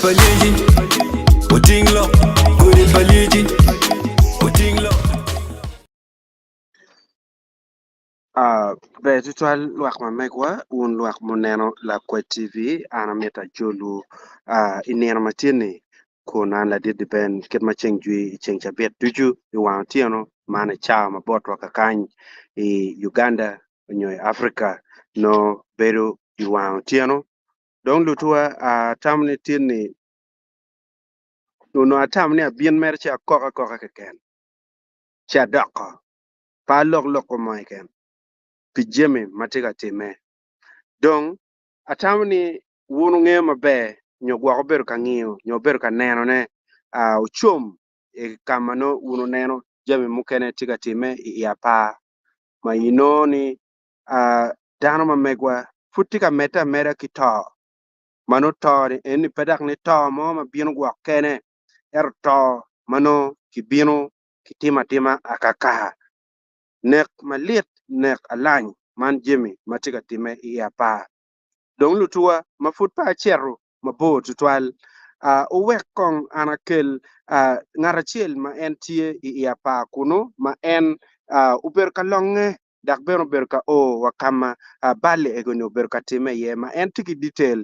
pa lyeci oting lok Godi pa lyeci oting lok. Ber tutwal lwak ma megwa wun lwak muneno Lakwed TV an amito ajolwu i nino ma tye-ni kun an ladit Ben kit ma ceng jwi i ceng cabit ducu i wang otyeno man i cawa ma botwa kakany i Uganda nyo i Africa nongo bedo i wang otyeno dong lutuwa atamo ni tin-ni onongo atamo ni abin mere ci akok akoka keken ci adoko pe alok lokko mo keken pi jami ma tye ka timme. Dong atamo ni wun wungeyo maber nyo gwok wubedo ka ngiyo nyo wubedo ka nenone wucom i ka ma nongo wun wuneno jami mukene tye ka timme i i apar ma inongo ni dano ma megwa pud tye ka medde ameda ki to ma nongo to-ni eni pe dok ni to mo ma bino gwok kene ento to ma nongo kibino kitimo atima akaka. Nek malit, nek alany, man jami ma tye ka timme i apar. Dong lutuwa ma pud pe acito mabor tutwal, wuwek kong an akel ngat acel ma en tye i i apar kunnu, ma en obedo ka longe dok bene obedo ka o wa ka ma bal-li ego-ni obedo ka timme iye, ma en tye ki detail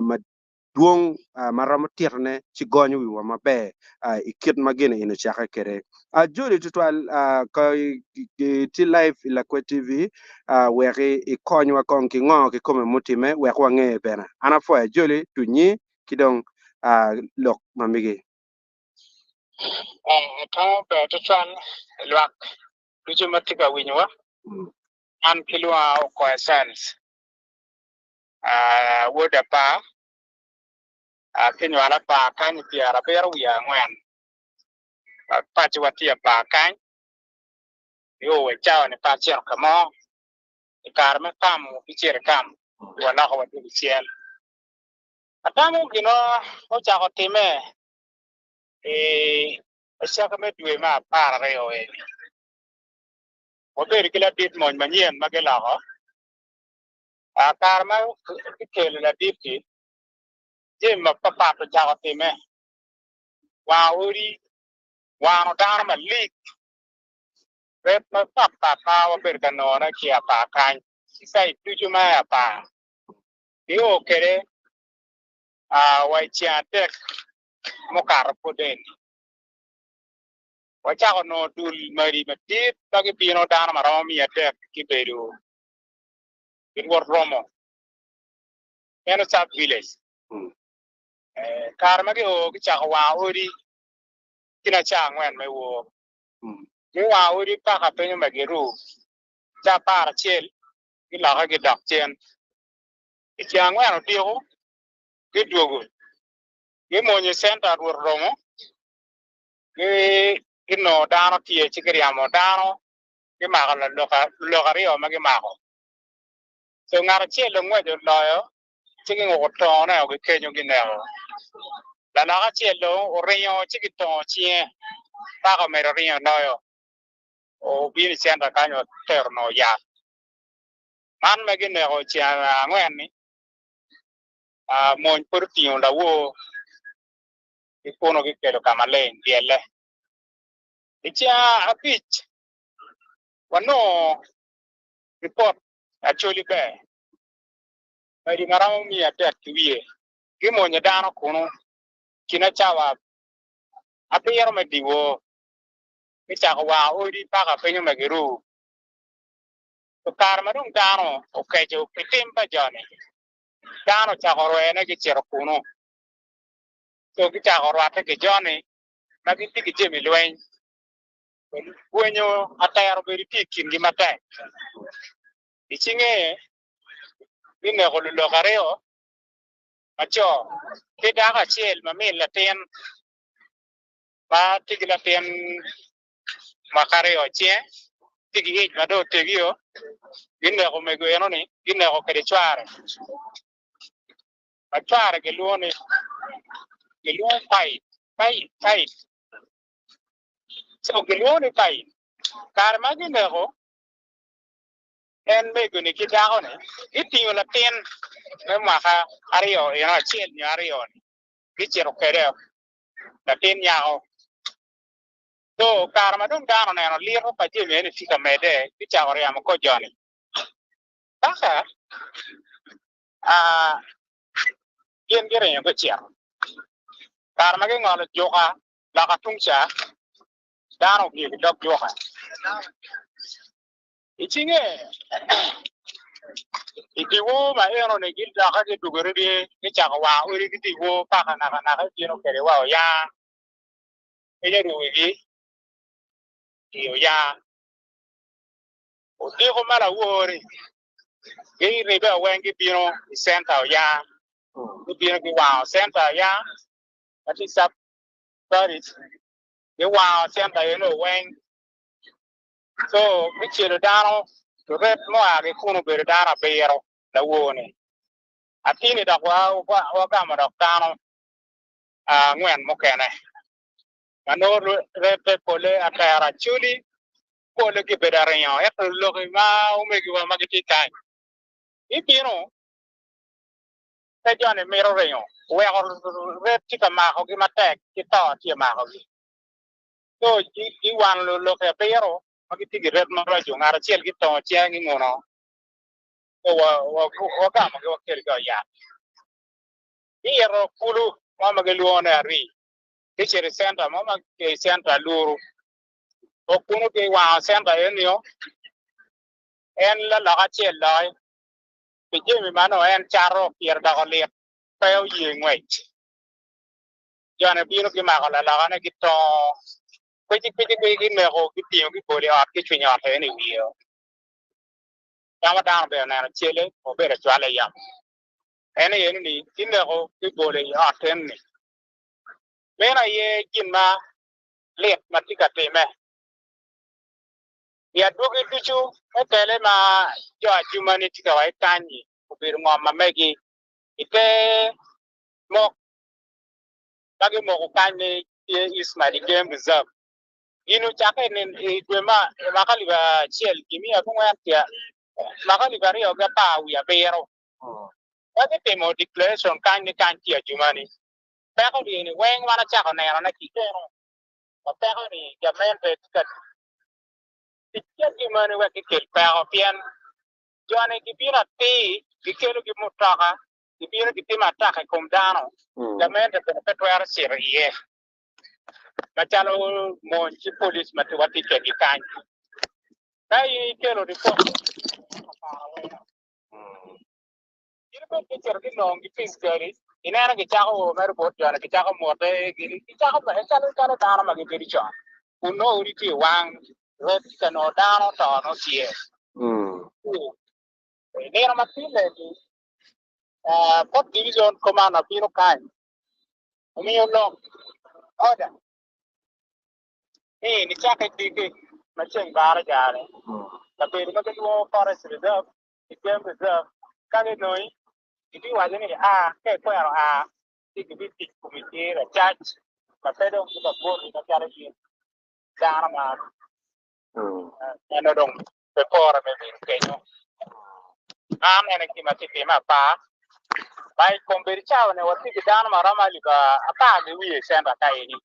madwong ma romo titone ci gonyo wiwa maber i kit ma gin eni ocakke kwede. Ajoli tutwal ka itye live i Lakwed TV wek ikonywa kong ki ngo kikome mutimme wek wange bene. An apwoyo Ajoli tunyi ki dong lok ma megi. Atamo ber tutwal lwak ducu ma tye ka winyowa. An kilwonga Okoya Charles. wod apar, kinywala apar kany i pyerabiro wiye angwen, paciwa tye apar kany, nio wa i cawa-ni pe acito ka mo, i kare me kam wabicito i kam ci waloko wadwogo cen. Atamo gin ma ocako timme i acakki me dwe me apararyo eni, wabedo ki ladit mony manyen ma giloko. Kare ma kikelo ladit-ti, jami mapatpat ocako timme. Wango odi, wano dano malik, ret mapatpat ma wabedo ka nongone ki i apar kany, ki caid ducu ma i apar, nio kwede wa i ceng adek mukato pud eni. Wacako nongo dul madi madit ma gibino dano ma romo miya adek gibedo i Rwot romo, meno sub village. Kare ma gio gicako wango odi kine ca angwen me wor. Giwango odi paka piny omegi ru ca aparacel giloke gidok cen. I ceng angwen odiko gidwogo gimonyo i centa Rwot romo ginongo dano tye ci giryamo dano gimako lulok aryo ma gimako. Co ngat acel dong ngwec oloyo ci ginguko tongone o gikenyo gineko. Lalok acel dong oringo ci gitongo cinge paka omedo ringo loyo obino i centa kany otero nongo yat. Man ma gineko ceng angwen-ni mony pud otingo lawor ki kunu gikelo ka maleng dyelle. I ceng abic wanongo ripot Acholi ber madi ma romo miya adek ki wiye gimonyo dano kunu kine cawa abiro me dyewor gicako wango odi paka piny omegi ru. I kare ma dong dano okeco pi tim pa jo-ni, dano ocako rwene gicito kunu. Co gicako rwatte ki jo-ni ma gitye ki jami lweny. Gwenyo atero obedo tye i kingi matek. I cinge gineko lulok aryo ma co ki dako acel ma min latin ma tye ki latin mwaka aryo i cinge tye ki ic ma dong otegio. Gineko omego enoni gineko kwede cware ma cware gilwongo ni gilwongo Paid Paid Paid. Co gilwongo ni Kain. Kare ma gineko en mego-ni ki dako-ni, gitingo latin me mwaka aryo eno acel nyo aryo-ni. Gicito kwede latin nyako. Co kare ma dong dano oneno lito pa jami eni tye ka medde, gicako ryemo kor jo-ni. Paka gin giringo gucito. Kare ma gingolo juka loka tung ca, dano ogiyo ki dog juka. I cinge i dyewor ma eno-ni gidokke gidwogo ribye, gicako wango odi ki dyewor paka nakanaka ebino kwede wa oya. Piny orumogi i oya. Odiko ma lawor-ri giribbe weng gibino i centa oya. Gibino giwango centa oya ma tye i sub paric, giwango centa eno weng. Co gicelo dano luret mua ki kunu obedo dano abiro lawor-ni. Atini dok wagamo dok dano angwen mukene ma nongo rette pole atera coli pole gibedo aringo ento loki ma omegiwa ma gitye kany gibino pe joni mito ringo oweko ret tye ka makogi matek ki to tye makogi so giwano loki abiro ma gitye ki ret maraco ngat acel gitongo cinge ginguno so wagamogi wakelogi i ot yat. Giyito kulu mo ma gilwongo ni Arii, gicito i centa mo ma i centa Aluru. O kunu giwango centa enio, en laloka acel loki pi jami ma nongo en cato pire doko lit, pe oye ngwec. Joni obino gimako lalokane gitongo kwici kwici kwici gineko gitingo gibolo i ot gicwinyo ot eni i wiye. Yamo dano bene oneno cele obedo acwala i yamo. En aye ni kineko kibolo i ot eni. Meno aye gin ma lit ma tye ka timme. I adwogi ducu me tele ma jo Ajumani tye ka waci kany-nyi obedo ngom ma megi i te mok ma gimoko kany ni tye East Madi Game Reserve. Gin ocakke i dwe ma mwaka alip acel ki miya abongwen mwaka alip aryo ki apar wiye abiro. Ka gitimo declaration kany ni kany tye Ajumani, peko ni weng wan acako neno ne ki keno ma peko ni gamente tye ka tic ki Ajumani wek gikel peko pien joni gibino atir gikelo gi mutoka gibino gitimo atak i kom dano gamente bene pe twero cito iye macalo mony ki police ma watye kwedgi kany ka in ikelo report Kadi bed gicito ginongo gi physically, ineno gicako o mere bot joni, gicako mote, gicako bene calo calo dano ma gibedo con. Kun nongo odi tye i wang, ret ka nongo dano oto nongo tye. I nino ma tye-ni, Fourth Division Commander bino kany, omiyo lok order ni nicakke diki ma ceng baraja-ni, kabedo ma gilwongo Forest Reserve i Game Reserve ka ginongi, gibiwaco ni a ka ikwero a ci gibitic komi ki racac ma pe dong gibagwoti macalo in dano ma nongo dong pe pore me bedo kenyo. Man en aye gin ma tye ka timme apar ma i kombeddi cawa-ni watye ki dano ma romo alip apar ki wiye i centa ka eni.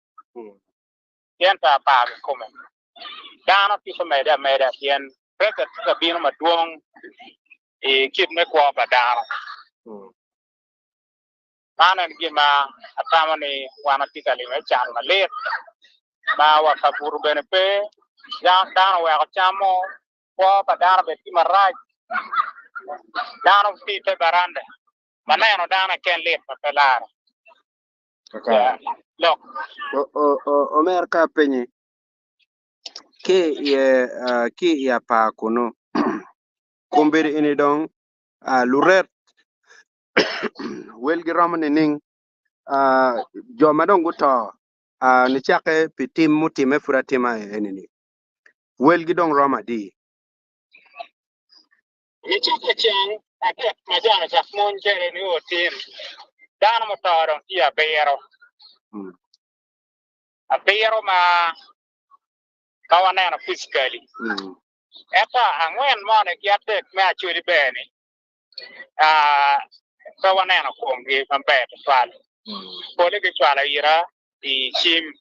Centa apar kikome. Dano tye ka medde ameda pien pressure tye ka bino madwong i kit me kwo pa dano. Man en gin ma atamo ni wan watye ka limo iye can malit ma wa kabuto bene pe, dano oweko camo, kwo pa dano bene tye marac, dano tye i te baranda ma neno dano keken lit ma pe lare. Kakare. Lok. Omera ka apenyi, ki ki i apar kunu, kombeddi eni dong luret welgi romo nining? Jo ma dong guto nicakke pi tim mutimme pud atima eni-ni, welgi dong romo adi? Nicakke ceng adek ma Jon ocak mwony kwede nio tin, dano muto dong tye abiro. Abiro ma ma waneno physically. Ento angwen moni ki adek me Acholi ber-ni, pe waneno komgi maber tutwal. Pole gicwalo ira i cim,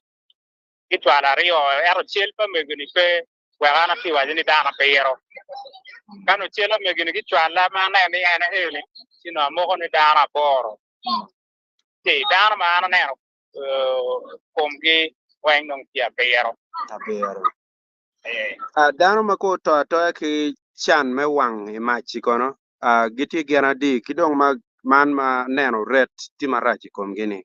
gicwalo aryo, ento cal pa mego-ni pe wek an ati waco ni dano abiro. Ka nongo cal amego-ni gicwala ma aneno ni en eni, ci nongo amoko ni dano aboro. Ci dano ma an aneno komgi weng dong tye abiro. Abiro. Dano ma kong oto atoya ki can me wang i mac-ci kono gitye gin adi, ki dong man ma neno ret tye marac i komgi-ni?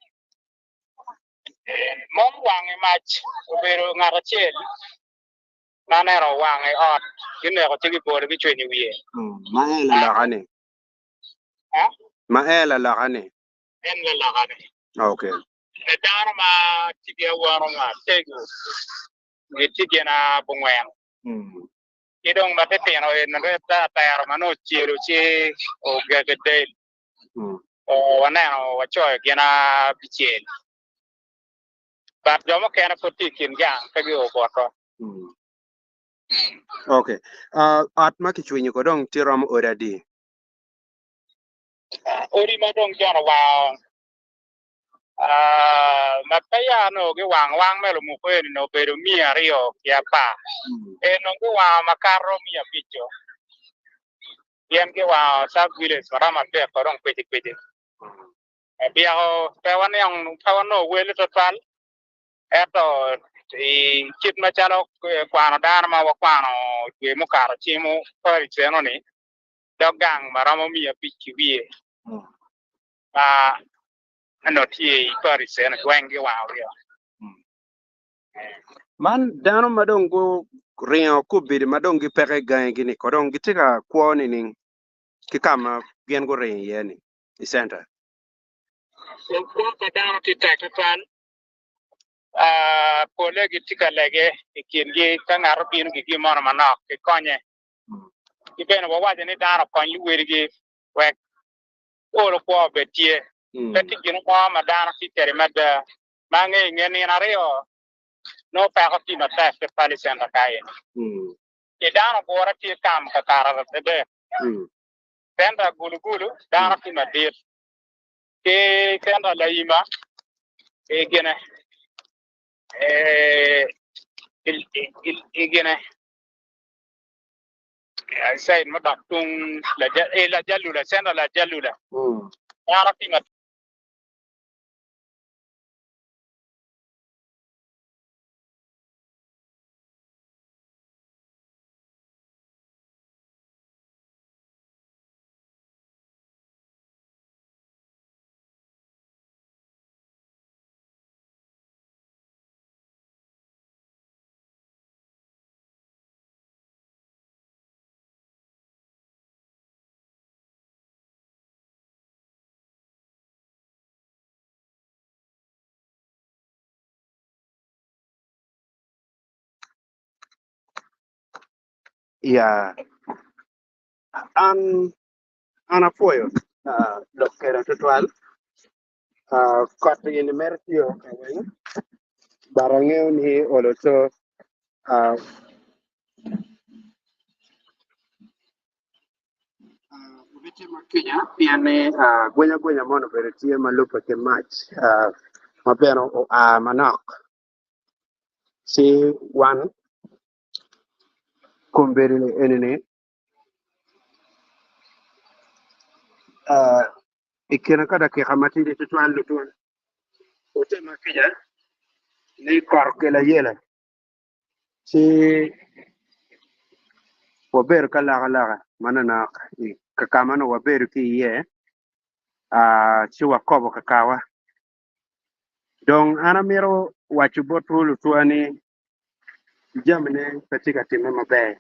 Mo wang i mac obedo ngat acel ma aneno owang i ot, gineko ci gibolo gicwenyo i wiye. Ma en laloka-ni? Ma en laloka-ni? En laloka-ni. Okay. Dano ma tye ki awano matego gitye gin abongwen. Ki dong matitino en atero ma nongo ocelo ci ogege del. Waneno wacoyo gin abicel. But jo mukene pud tye i kin gang pe gio botwa. Okay. Ot ma kicwinyo ko dong tye romo odi adi? Odi ma dong jon owango ma peya onongo giwango wang me lumuko eni onongo obedo 210. En onongo giwango makato 500. Pien giwango sub village ma romo adek ko dong kwicikwici. Byeko pe waniang pe wanongo wele twatwal ento i kit macalo kwano dano ma wakwano dwe mukato cimo paric eno-ni dog gang ma romo 500 ki wiye ma onongo tye i paric eno weng giwango wio. Man dano ma dong guringo gubedo ma dong gipeke i gangigi-ni ko dong gitye ka kwo nining ki ka ma gin guringo iye-ni i centa? Kwo pa dano tye tek twatwal. Polle gitye ka lege i kingi ka ngat obino ki gin mono manok kikonye. Ki bene wawaco ni dano okony luwedigi wek olo kwo obed tye. Pe tye gin mo ma dano tye kwede mada ma angeyo i nge nino aryo nongo peko tye matek ki pali centa ka eni. Ci dano ogure tye kam ka kare adek. Centa gulugulu dano tye madit ki centa laima ki gine i gine side mudok tung lajalula centa lajalula dano tye madit. Ya, an an apwoyo lok keda tutwal. Kot eni mere tye ka weng, but angeyo ni olo to Obitimo kica pien ni gwenya gwenya moni obedo tye ma lubbe ki mac ma bene oa manok ci wan kombeddi eni-ni i kine ka dakika matidi tutwal tutwal otima kica ni kot okelo ayela. Ci wabedo ki alokaloka manonok i ka ma onongo wabedo ki iye, ci wakobo kakawa. Dong an amito waco botwu lutwa ni jamine pe tye ka timme maber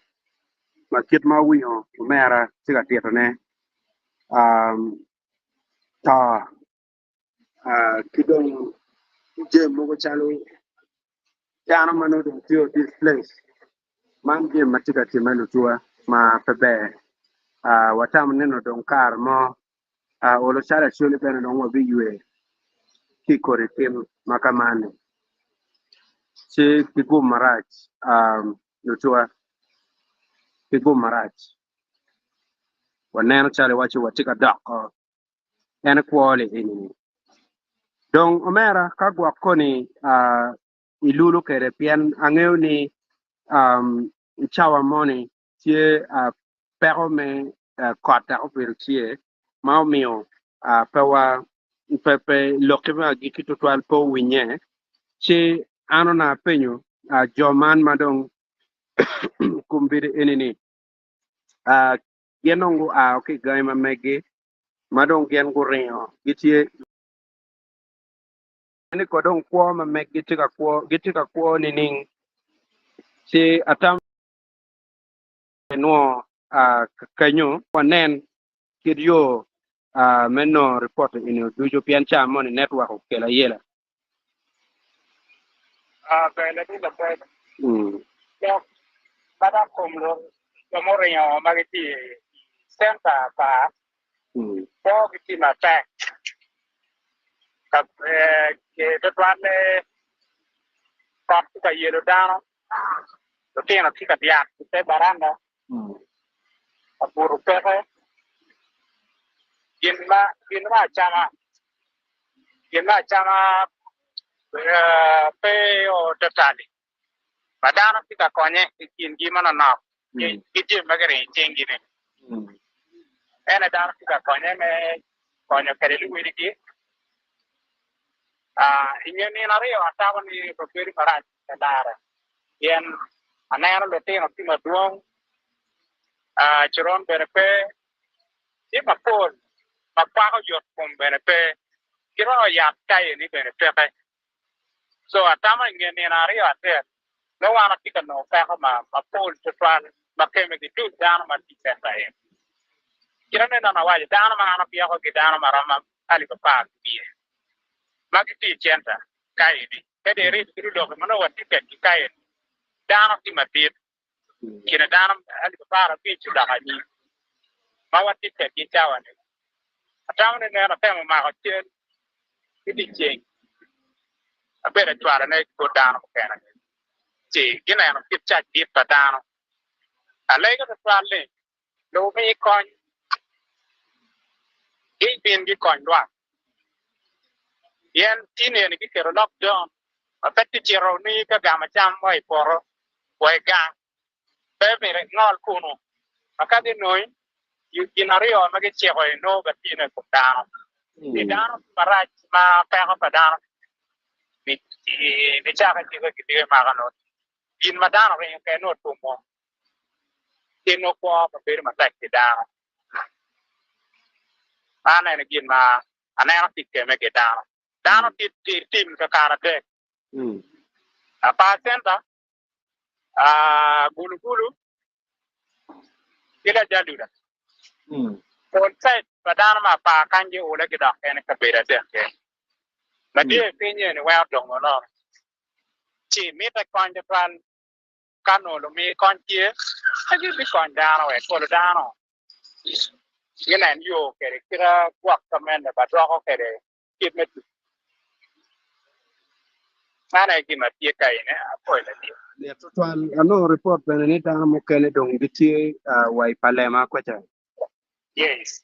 ma kit ma awinyo omera tye ka titone to ki dong jami mogo calo dano ma nongo dong tye displaced man jami ma tye ka timme lutuwa ma pe ber watamo ni nongo dong kare mo olo calo Acholi bene dong wabiywe ki i kodi tim ma ka man-ni ci ki gum marac lutuwa ki gum marac waneno calo iwaci watye ka doko en kwo li eni-ni. Dong omera ka gwok koni ilulo kwede pien angeyo ni cawa moni tye peko me kot dok obedo tye ma omiyo pe wa pe lokki me agikki tutwal pe owinye ci an onongo apenyo jo man ma dong kombeddi eni ni gin dong gua ki i gangi ma megi ma dong gin guringo gitye ni ko dong kwo ma meggi tye ka kwo gitye ka kwo nining ci atamo nwo kenyo wanen kit yo me nongo ripot eni ducu pien ca moni network okelo ayela. Ber latin lakwed lok ma dok kom jo muringo ma gitye i centa pa kwo gitye matek tutwalle kot tye ka yelo dano lutino tye ka dyak i te baranda kabuto peke gin ma acama gin me acama pe o totali ma dano tye ka konye i kingi manonok ki jami ma giringo i cinggi-ni. Ene dano tye ka konye me konyo kwede luwedigi. I nge nino aryo atamo ni obedo marac me lare pien aneno lutino tye madwong, coron bene pe. Tye mapol ma kwako yot kom bene pe, ki royo yat kaye-ni bene peke. Co atamo i nge nino aryo adek nongo wan atye ka nongo peko mapol tutwal ma kemme ki dul dano ma tye i centa eni. Kit ma nongo awaco, dano ma an apyekogi dano ma romo alip apar ki wiye ma gitye i centa kaye-ni. Ka dong iribbi ki luloki ma nongo watye kwedgi kaye-ni, dano tye madit. Kine dano alip 15 odok anyim ma watye kwedgi i cawa-ni. Atamo ni nen atemo mako cen ki dyeceng abedo acwalone bot dano mukene ci gineno kit cac dit pa dano. Alego tutwal ni lumi kony gibin gikony lwak pien tin eni giketo lockdown ma pe kicito ni ka gamo cam wa i poto wa i gang pe myero ingol kunu ma ka ginongi gin aryo ma giciko inongo batine i kom dano pi dano marac ma peko pa dano nicake cike gitye mako nongo gin ma dano ringo kwede nongo otumo ci nongo kwo pa bedo matek pi dano. Man ene gin ma aneno tye keme ki dano. Dano tye tim kakare adek. Apar centa, gulugulu, ki lajaluda. Pol caid pa dano me apar kany giule gidok kene i kabedo adek kene. Ma tye i piny eni weko dongo nono. Ci mitte kony tutwal ka nongo lumi kony tye, ci gibikony dano wek kolo dano ginen yo kwede kite gwok gamente ba dwoko kwede kit me tic. Man aye gin ma tye ka ine, apwoyo ladit. Lit tutwal. Anongo ripot bene ni dano mukene dong gitye wa i Palema kwaca. Yes.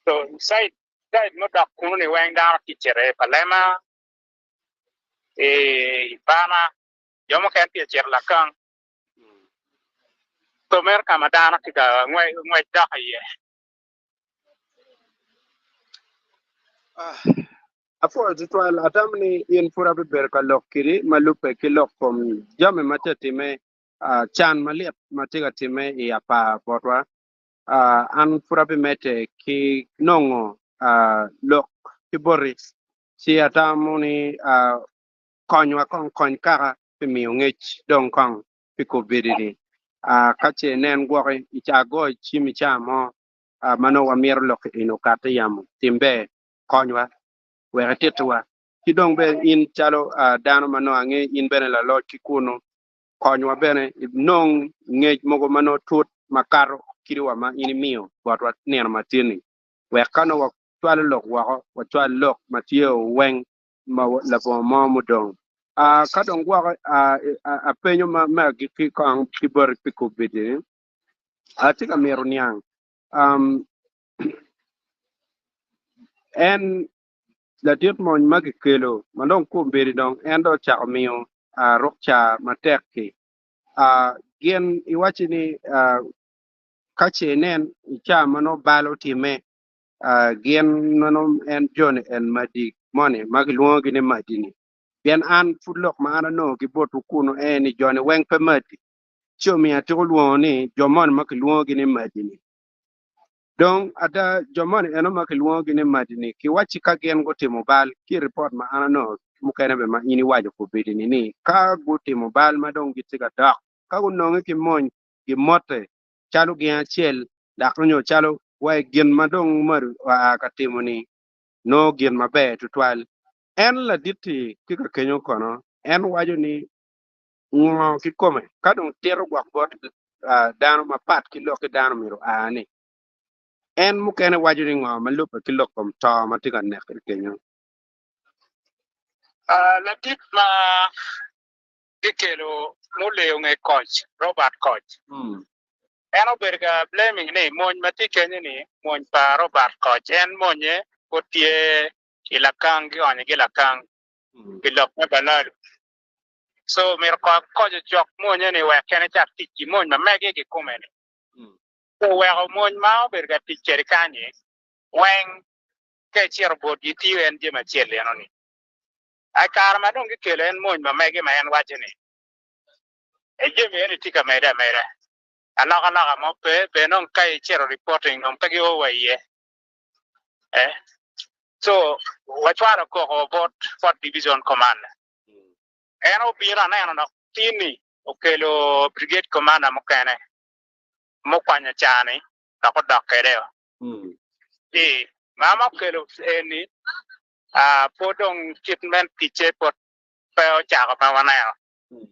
So side side mudok kunu ni weng dano tye cito i Palema, i Bana, jo mukene tye cito Lakang. So meno ka ma dano tye ka ngwec dok iye. Apwoyo tutwal, atamo ni in pud abibedo ka lok kidi ma lubbe ki lok kom jami ma tye ka timme, can malit ma tye ka timme i apar botwa. An pud abimedde ki nongo lok ki boti, ci atamo ni konywa kong, kony kaka pi miyo ngec dong kong pi kobeddi-ni. Ka ce inen gwoki i ca goyo cim i ca mo ma nongo wamito lok eni okatte yamo, tim ber, konywa wek itittiwa. Ki dong bene in calo dano ma nongo angeyo in bene laloc ki kunnu, konywa bene inong ngec mogo ma nongo tut makato kadi wa ma in imiyo botwa nino matin-ni, wek ka nongo wacwalo lok woko, wacwal lok ma tye weng ma labongo mo mudong. Ka dong gwoko apenyo me agikki kong ki boti pi kombeddi-ni, atye ka mito niang. En ladit mony ma kikelo ma dong kombeddi dong en dong ocako miyo rukca matek-ki. Gin iwacci ni ka ce inen i ca ma nongo bal otimme, gin nongo en joni en madi moni ma kilwongogi ni madi-ni. Pien an pud lok ma an anongo ki botwu kunnu en ni joni weng pe madi, ci omiyo atiko lwongo ni jo moni ma kilwongogi ni madi-ni. Dong ada, jo moni eno ma kilwongogi ni madi-ni kiwacci ka gin gutimo bal, ki i ripot ma an anongo ki mukene bene ma in iwaco kobeddi-ni ni ka gutimo bal ma dong gitye ka dok, ka gunonge ki mony gimotte calo gin acel dok nyo calo wa i gin ma dong madu oa ka timo-ni nongo gin maber tutwal. En ladit-ti ki ka kenyo kono, en waco ni ngo kikome ka dong tito gwok bot dano mapat ki lok ki dano myero oa ni en mukene waco ni ngo ma lubbe ki lok kom to ma tye ka neke kenyo. Ladit ma kikelo muleyo nge koc, Robert Koc, en obedo ka blaming ni mony ma tye kenyo ni mony pa Robert Koc, en monye pud tye i lakang, gionyo ki lakang pi lok me balalu. So myero koc ocok mwonye ni wek en ecak tic ki mony ma mege kikome ni. So oweko mony ma obedo ka tic kwede kanyi weng ka ecito botgi tiyo en jami acel eno ni. I kare ma dong gikelo en mony ma mege ma en waco ni e jami eni tye ka mede ameda alokaloka mo pe bene dong ka icito reporting dong pe gio wa iye. Eh. So wacwalo koko bot Fourth Division Commander. En obino aneno dok tin-ni okelo brigade commander mukene mukwanyo caa-ni dok odok kwede-o. Ci ma ma okelo eni pud dong kit me ticce pud pe ocako ma waneno.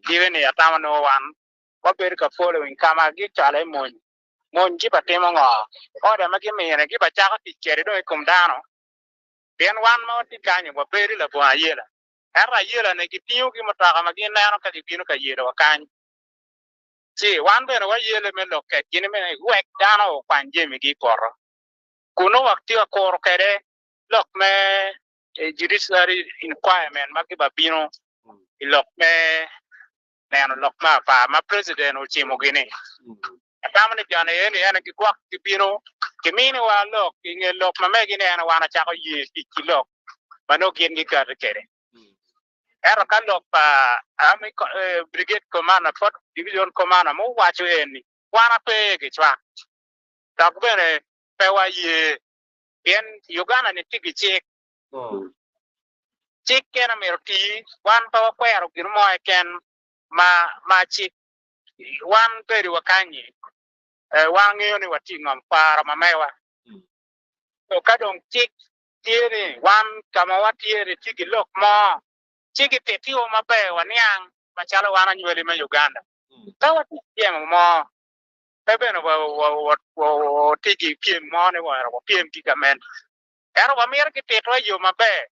Tye ni atamo nongo wan wabedo ka following ka ma gicwalo iye mony. Mony gibatimo ngo? Order ma gimine gibacako tic kwede dong i kom dano? Pien wan ma watye kany-ni wabedo labongo ayela. Ento ayela-ni gitingo ki mutoka ma gineno ka gibino ka yelowa kany. Ci wan bene wayele me lok kedgi ni wek dano okwany jamigi i poto. Kun nongo watye ka kuro kwede lok me judiciary inquirement ma gibabino i lok me neno lok me apar ma president ocimogi-ni. Atamo ni joni eni ene gigwok gibino giminiwa lok i nge lok ma megi ni ene wan acako ye tic ki lok ma nongo gin gikati kwede. Ento ka lok pa Army Brigade Commander, Fourth Division Commander muwaco eni wan ape gicwak dok bene pe waye pien Uganda ni tye ki cik. Cik kene myero oti, wan pe wakwero gin mo keken ma cik Wan bedo wa kanyi, wan ngeyo ni watye i ngom kwaro ma mewa. So ka dong cik tye ni wan ka ma watye ni tye ki lok mo, ci gititiwa maber waniang macalo wan anywali me Uganda. Pe watye ki jemo mo, pe bene watye ki pyem mo ni myero wapyem ki gamente. Ento wamito gititwa i yo maber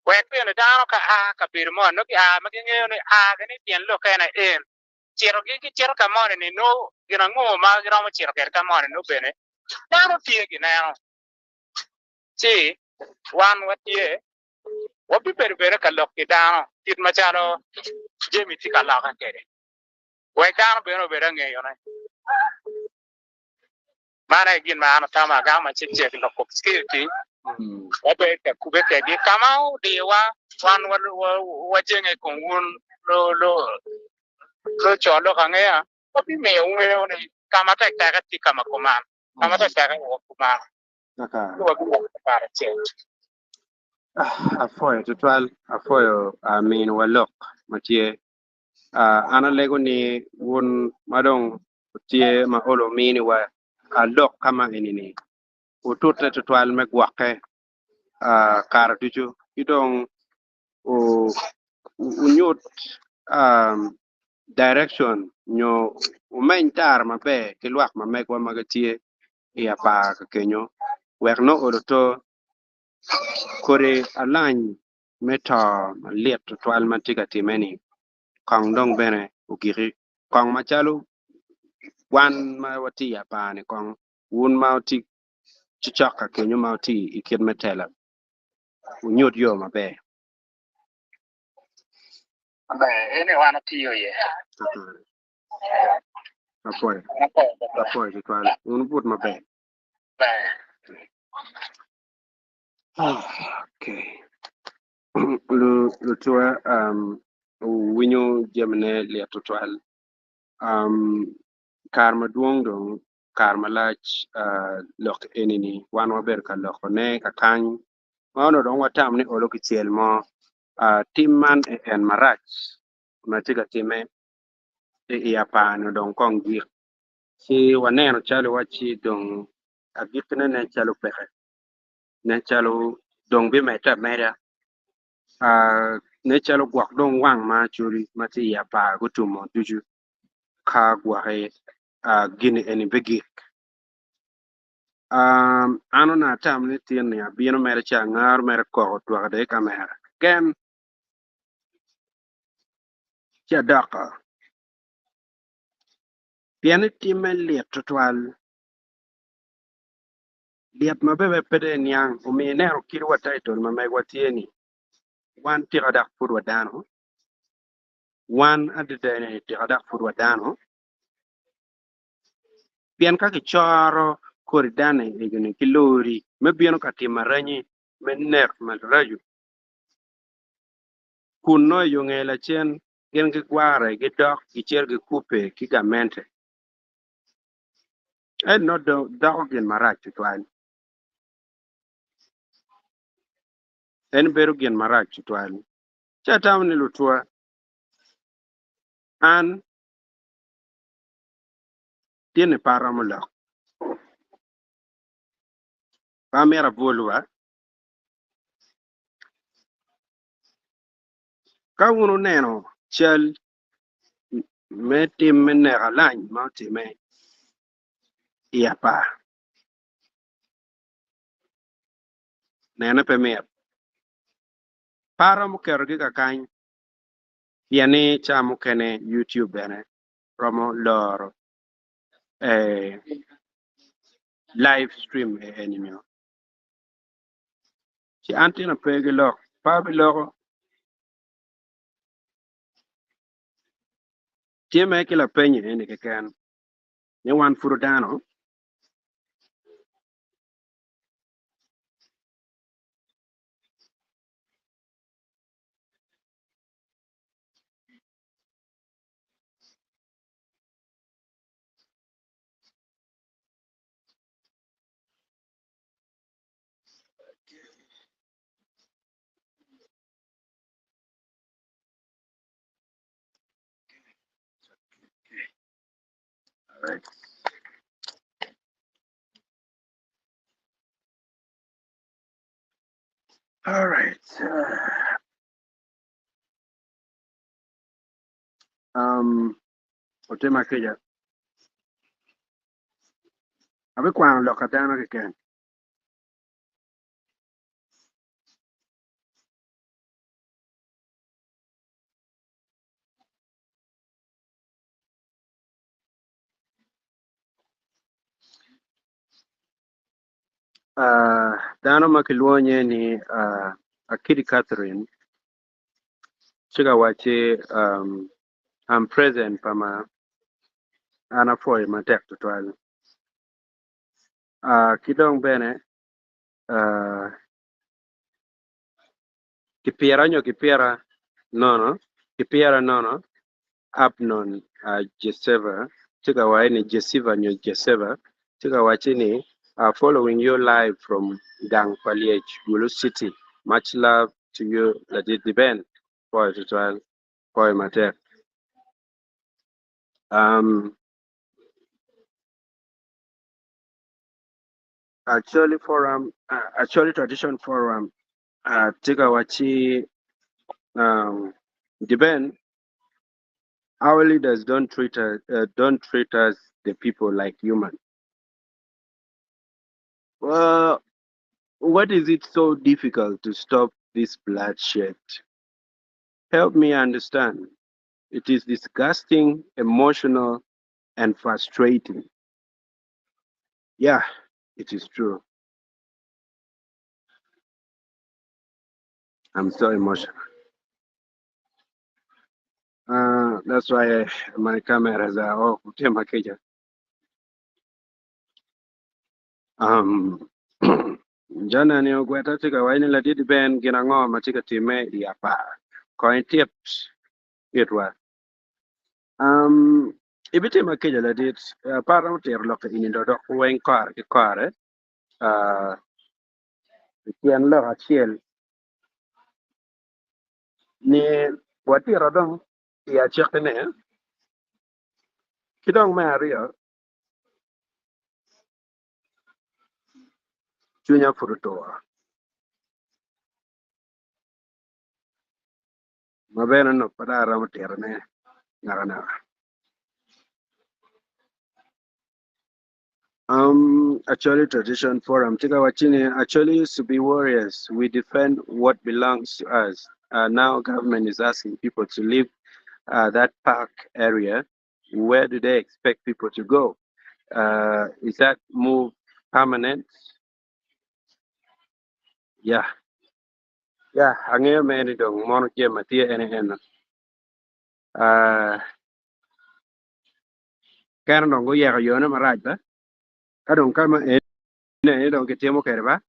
Wek bene dano ka a kabedo moni nongo gia ma gingeyo ni a ki ni tyen lokke en aye en, citogi gicito ka moni ni nongo gin ango ma giromo cito kwede ka moni nongo bene dano tye gineno. Ci wan watye wabibedo bene ka lok ki dano kit macalo jami tye ka lokke kwede wek dano bene obed angeyone. Man aye gin ma an atamo agamo macek cek i lok kom security. Wabed ka kubbe kwedgi ka ma odiyowa, wan wajenge i kom wun luco lok angeya, wabimiyo wungeyo ni ka ma tek teke tye ka ma kuman, ka ma tek teke wok kuman, ci wabiwok karacel. Apwoyo tutwal, apwoyo miniwa lok ma tye. An alego ni wun ma dong wutye ma olo ominiwa lok ka ma eni-ni, wutute tutwal me gwokke kare ducu ki dong wunyut direction nyo wumeny tara maber ki lwak ma megwa ma gitye i apar ka kenyo wek nongo olo to kodi alany me to malit tutwal ma tye ka timme-ni kong dong bene ogiki. Kong macalo wan ma watye i apar-ni kong wun ma wutye. Cocok ka kenyo ma wuti i kit me tela, wunyut yo maber. Maber, eni wan otiyo iye. Kakare. Apwoyo. Apwoyo tutwal. Wun wubut maber. Ber. Okay. Lu lutua um, winyo jamine lit tutwal. Um, kare madwong dong kare malac lok eni-ni wan wabedo ka lokone kakany ma onongo dong watamo ni olo kicel mo tim man en marac ma tye ka timme i apar-ni dong kong gik ci waneno calo wacci dong agikkine nen calo peke nen calo dong bimedde ameda nen calo gwok dong wang ma Acholi ma tye i apar gutumo ducu ka gwoki gini eni bigik. An onongo atamo ni tin ni abino mere ci angaro mere koko twaka dong i kamera keken ci adoko pien ni timme lit tutwal lit ma bene pe dong iniang omiyo ineno kit wa title ma megwa tye ni wan tika dok pud wa dano Wan adada ni tika dok pud wa dano? Pien ka kicoro kodi dano ego-ni ki lori me bino ka timo aranyi me nek maraco, kun nongo i yo nge lacen gin gigware, gidok, gicito gikubbe ki gamente, ento nongo doko gin marac tutwal. En bedo gin marac tutwal. Ci atamo ni lutwa, an tinni pe aromo lok, pe amito abwolwa. Ka wun wuneno cal me tim me neko alany ma otimme i apar, nene pe mit. Pe aromo ketogi kakany pien ni ca mukene YouTube bene romo loro live stream eni-nio. Ci an tino pe ki lok, pe abiloko. Tye mere ki lapeny eni keken ni wan pud dano. All right. All right. Um, otima kica. Abikwano lok ka dano keken. Dano ma kilwongo nyinge ni Akidi Catherine tye ka wacci I'm present pa ma an apwoyo matek tutwal ki dong bene kipira nyo kipira nono kipira nono Abnon Jeseva tye ka waco ni Jesiva nyo Jeseva tye ka wacci ni Following you live from gang pa Lyec, Gulu City. Much love to you Ladit Diben. Pwoyo tutwal. Pwoyo matek. Um, Acholi Forum, Acholi Tradition Forum uh, tye ka wacci um, Diben, our leaders don't treat us, don't treat us the people like human. Well, what is it so difficult to stop this bloodshed? Help me understand. It is disgusting, emotional, and frustrating. Yeah, it is true. I'm so emotional. That's why my cameras are off. Tema keja. Um, jana ni ogweta tye ka waco ni ladit Ben gin ango ma tye ka timme i apar. Kony tips itwa. Um, ibitimo keja ladit. Apar romo tiro lok ini do dok weng kore ki kore. Tyen lok acel ni watito dong i acakkine, ki dong me aryo, cwinya pud otur ma bene onongo pe dong aromo titone nakanaka. Acholi Tradition Forum tye ka wacci ni Acholi used to be warriors, we defend what belongs to us. Now government is asking people to leave that park area, where do they expect people to go? Is that move permanent? Yeah, yeah, angeyo mere ni dong mono jami ma tye ene eno. Kene dong guyeko yone marac ba, ka dong ka ma eni aye dong gitimo kwede ba,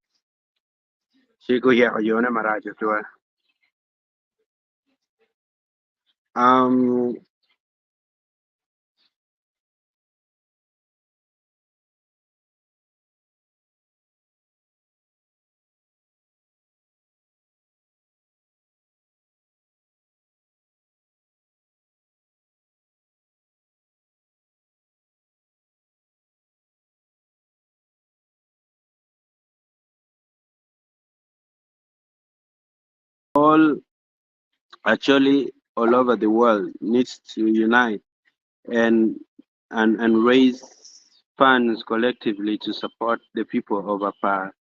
ci guyeko yone marac tutwal. Um, All actually all over the world needs to unite and and and raise funds collectively to support the people of Apar.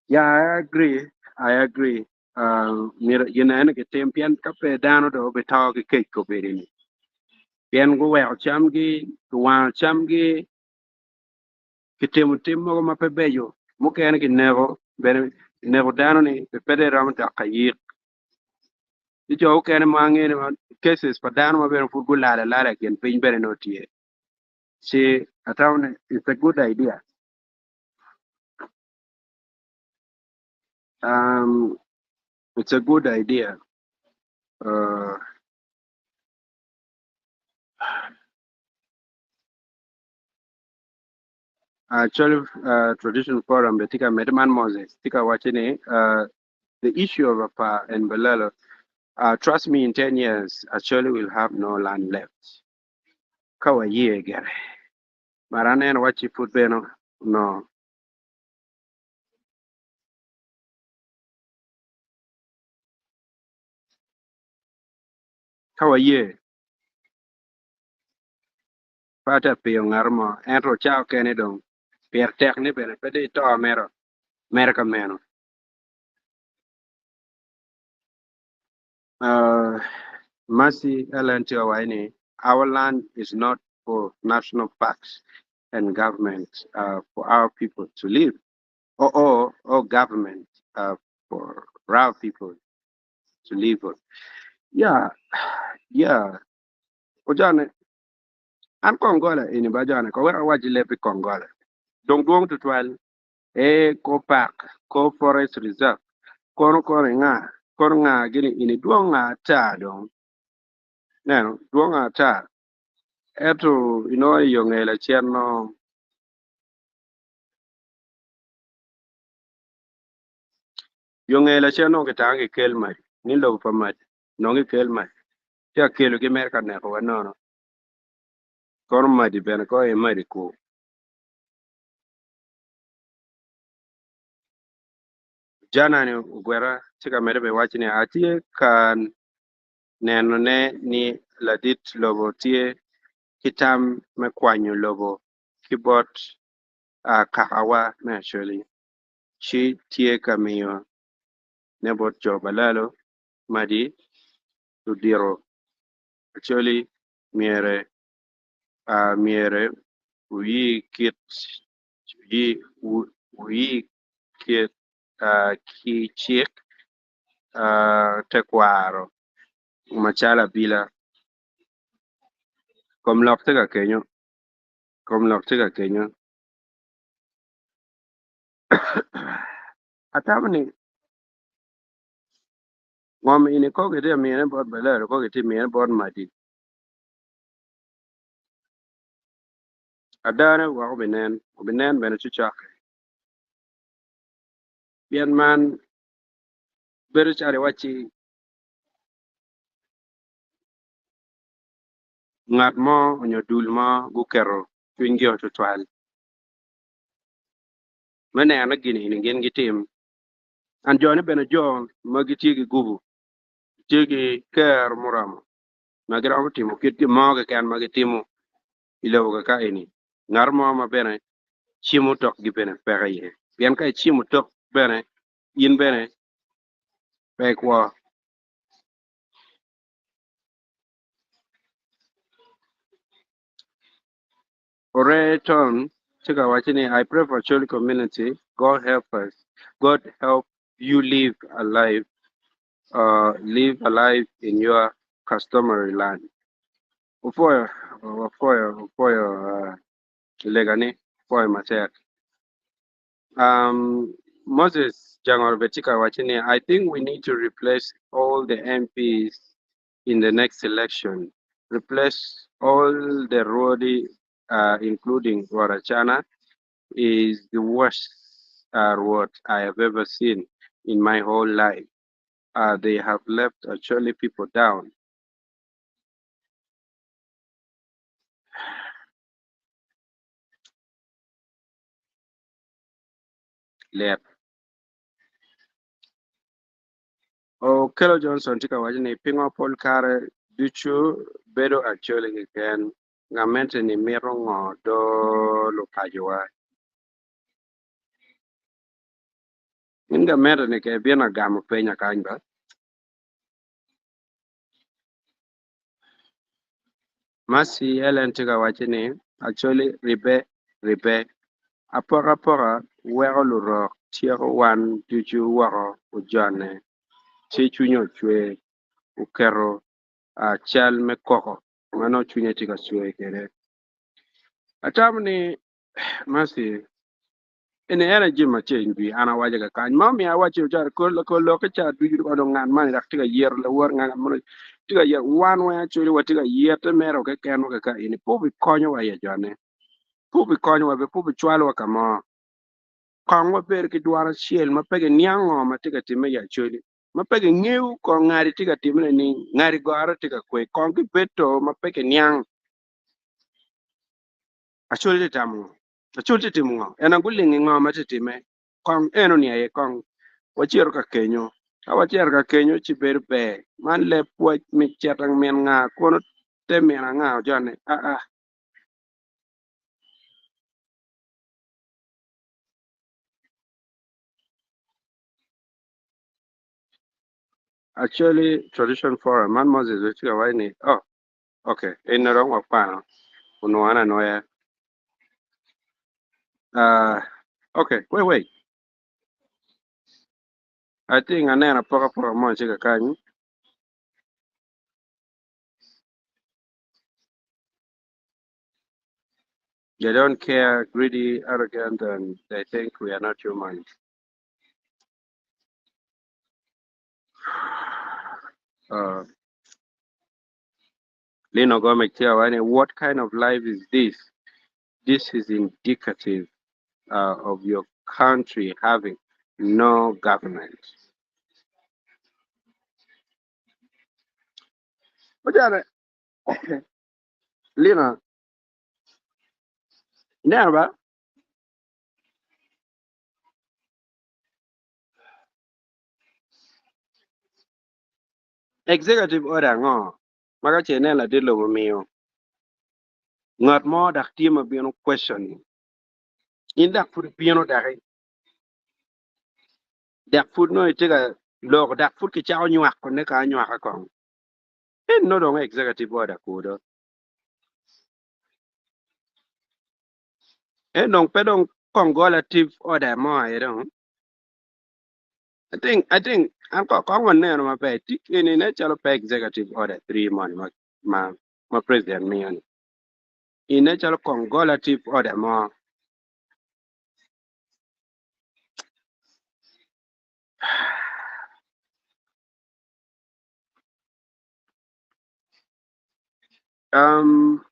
Yeah, I agree. I agree. Myero gin ene kitim pien ka pe dano dong obito ki kec kobedi-ni. Pien guweko camgi, kiwango camgi, kitimo tim mogo ma pe beco, mukene kineko bene kineko dano-ni pe dong iromo dok ka yik. Ci jo mukene ma angeyo ni cases pa dano ma bene pud gulal alala i kin piny bene nongo tye. Ci atamo ni it's a good idea. Um, it's a good idea. Actually, Tradition Forum be tye ka medde man Moses tye ka wacce ni the issue of Apar and Balalo, trust me in 10 years Acholi will have no land left. Ka waye gere. But aneno wacci pud bene no. Ka waye pe atye ka piyo ngat mo ento ca okene dong pire tek ni bene pe dong ito mito mere ka meno. Mercy Ellen tye ka waco ni our land is not for national parks and government for our people to live or or government for our people to live on. Yeah, yeah. Ojane, an Kongola eni ba jone ko wek awac leb i Kongola. Dong dwong tutwal e ko park, ko forest reserve, kono kono inga, kono nga gini ini dwong ata dong. Neno, dwong ata. Ento inongo i yo nge lacen no yo nge lacen nongo kitanga kikel mac ni lobo pa mac nongo kikel mac ci akelogi mere ka nekowa nono kono madi bene ko aye madi kur. Janani ogwera ci ka medde bene waco ni atye ka nenone ni ladit lobo tye ki tam me kwanyo lobo ki bot kakawa me Acholi ci tye ka miyo ne bot jo Balalo, Madi, ludito Acholi myere myere wuyi kit wuyi kit ki cik. Tekwaro macalo abila. Kom lok tye ka kenyo, kom lok tye ka kenyo. Atamo ni ngom eni ko kitye ka miyone bot Balalo ko kitye ka miyone bot Madi. Adane wek obinen, obinen bene cucokke. Pien man bedo calo iwacci ngat mo nyo dul mo guketo cwinygi-o tutwal me neno ni gin eni gin gitim. And jo-ni bene jo ma gitye ki gubu, gitye ki kero muromo ma giromo timo kit gin mo keken ma gitimo i lobo kaka eni. Ngat mo ma bene cimo tokgi bene peke iye, pien ka icimo tok bene in bene pe ikwo. Oreton tye ka wacci ni, I pray for Acholi community, God help us, God help you live a life, uh, live a life in your customary land. Opwoyo, wapwoyo, opwoyo uh, legani, opwoyo matek. Um, Moses Jangor bene tye ka wacci ni, I think we need to replace all the MPs in the next election. Replace all the Rwodi, uh, including Rwot Acana, is the worst uh, Rwot I have ever seen in my whole life. They have left Acholi people down. Lep. Okello Johnson tye ka waco ni pingo pol kare ducu bedo Acholi keken? Gamente ni mito ngo do lupacowa? In gamente ni ke bino agamo penya kany ba? Mercy Hellen tye ka waco ni Acholi ribbe ribbe. Apokapoka weko lurok tyeko wan ducu woko ojone ci cwinye ocwer oketo cal me koko ma nongo cwinye tye ka cwer kwede. Atamo ni Mercy Eni en aye jami ma ceng jwi an awaco kakany ma omiyo awaco calo kor lok ki ca ducu kono ngat moni dok tye ka yito lawot ngat moni tye ka yito wan weng actually watye ka yite mere kekenwa kaka eni pe obikonyowa ya jone pe obikonyowa pe obicwalowa ka mo kong wabedo ki dwan acel ma pe giniang ngo ma tye ka timme i acholi ma pe gingeyo kong ngadi tye ka timme ni ngadi gore tye ka kwe kong gibedo ma pe giniang acholi tye tamo ngo Acol tye timo ngo? En aguling i ngo ma tye time? Kong eno ni aye kong wacito ka kenyo. Ka wacito ka kenyo ci bedo ber. Man leb pwoc me cito min nga kono te min anga ojone? Aa. Acholi Tradition Forum man Moses bene tye ka waco ni oh ok eni dong wakwano onongo an anwoya uh, ok wait wait I think aneno apokapoka mo tye kakany they don't care greedy arrogant and they think we are not human uh, Lino Gomez tye ka waco ni what kind of life is this? This is indicative uh, of your country having no government. Ojane, Lina, ineno ba? Executive order ango ma ka ce inen ladit lobo omiyo ngat mo dok tye ma bino question ni in dok pud ibino doki dok pud nongo itye ka lok dok pud kicako nywako ne ka anywaka kong en nongo dong executive order kudo en dong pe dong congolative order mo aye dong. I think, I think, an ko kong waneno maber, tic eni nen calo pe executive order 3 moni ma, ma, ma president miyo ni. Inen calo congolative order mo. Um,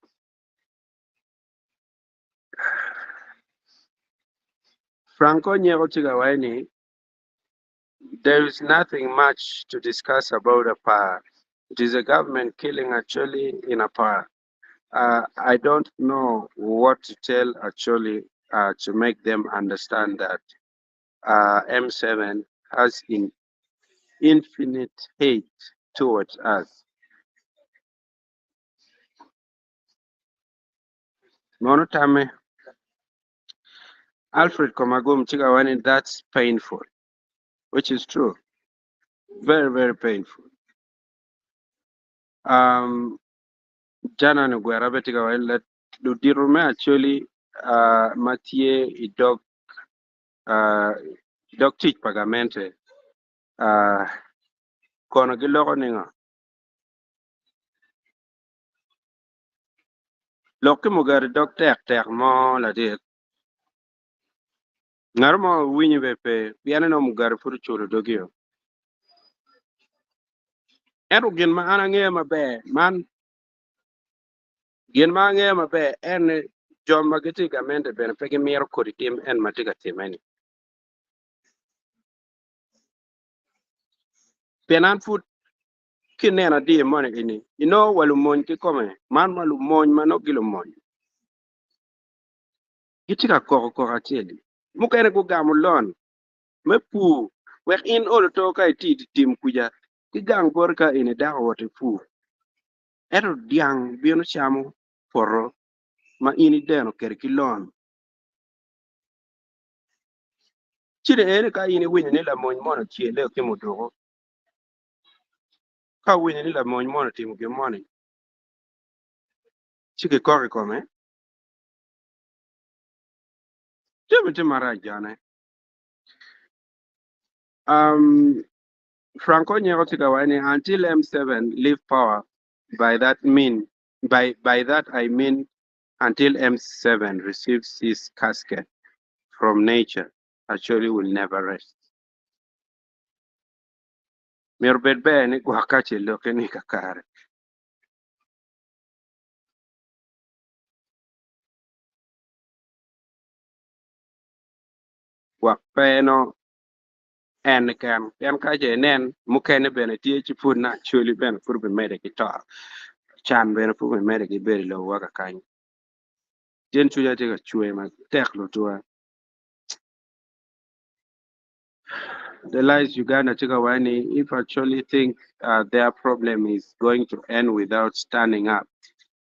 Franco Nyeko Chigawaini, there is nothing much to discuss about Apar. It is a government killing actually in Apar. I don't know what to tell actually to make them understand that M7 has in infinite hate towards us. Mono tame Alfred Komagum Chigawani, that's painful, which is true. Very, very painful. Um, Jana Nugwera Betigawani, let Ludirume actually ma tye i dog dog tic pa gamente kono giloko ningo? Lok ki mugati dog tek tek mo ladit. Ngat mo winyo be pe pien eno mugati pud oculo dogio. Ento gin ma an angeyo maber man gin ma angeyo maber en ni jo ma gitye i gamente bene pe gimito kodi tim en ma tye ka timme-ni. Pien an pud ki neno adir moni eni, inongo wa lumony kikome, man wa lumony ma nongo gilumony, gitye ka koko koko acel-li. Mukene gugamo lon me pur wek in olo to ka itye i dye tim kuca ki gang boti ka eni dako wot ipur. Ento dyang bino camo poto ma in ideno kwede ki lon. Ci dong ene ka in iwinyo ni lamony moni ocele ki muduku, ka owinyo ni lamony moni otimo gin moni, ci kikok i kome. Jami tye marac jone. Um, Franco Nyeko tye ka waco ni until M7 leave power by that mean by, by that I mean until M7 receives his casket from nature actually will never rest. Myero bed ber ni gwok ka ce lokke ni kakare. Gwok pe no en keken pien ka ce inen mukene bene tye ci pud na Acholi bene pud obimede ki to can bene pud obimede ki bedo i lobowa kakany. Cen cwinya tye ka cwer matek lutuwa. The lies Uganda tye ka waco ni if Acholi think their problem is going to end without standing up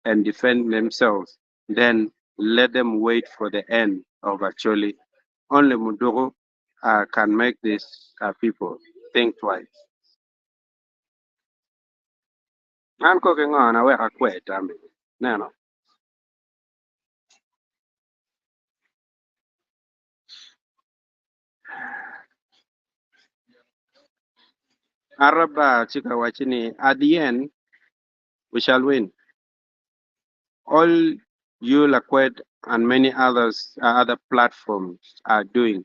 and defend themselves then let them wait for the end of Acholi. Only Muduku can make these people think twice. An kok ingona wek akwer tammi. Neno. Araba tye ka wacci ni at the end we shall win. All you Lakwed and many others other platforms are doing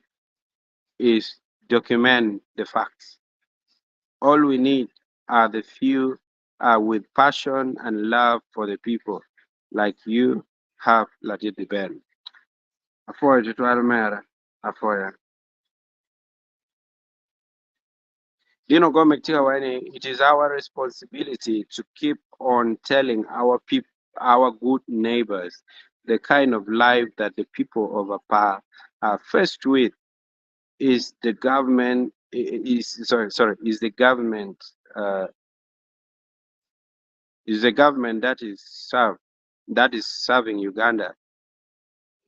is document the facts. All we need are the few with passion and love for the people like you have Ladit Ben. Apwoyo tutwal mera, apwoya. Dino Gomek tye ka waco ni it is our responsibility to keep on telling our people, our good neighbors the kind of life that the people of Apar are faced with is the government is sorry sorry is the government is the government that is serve that is serving Uganda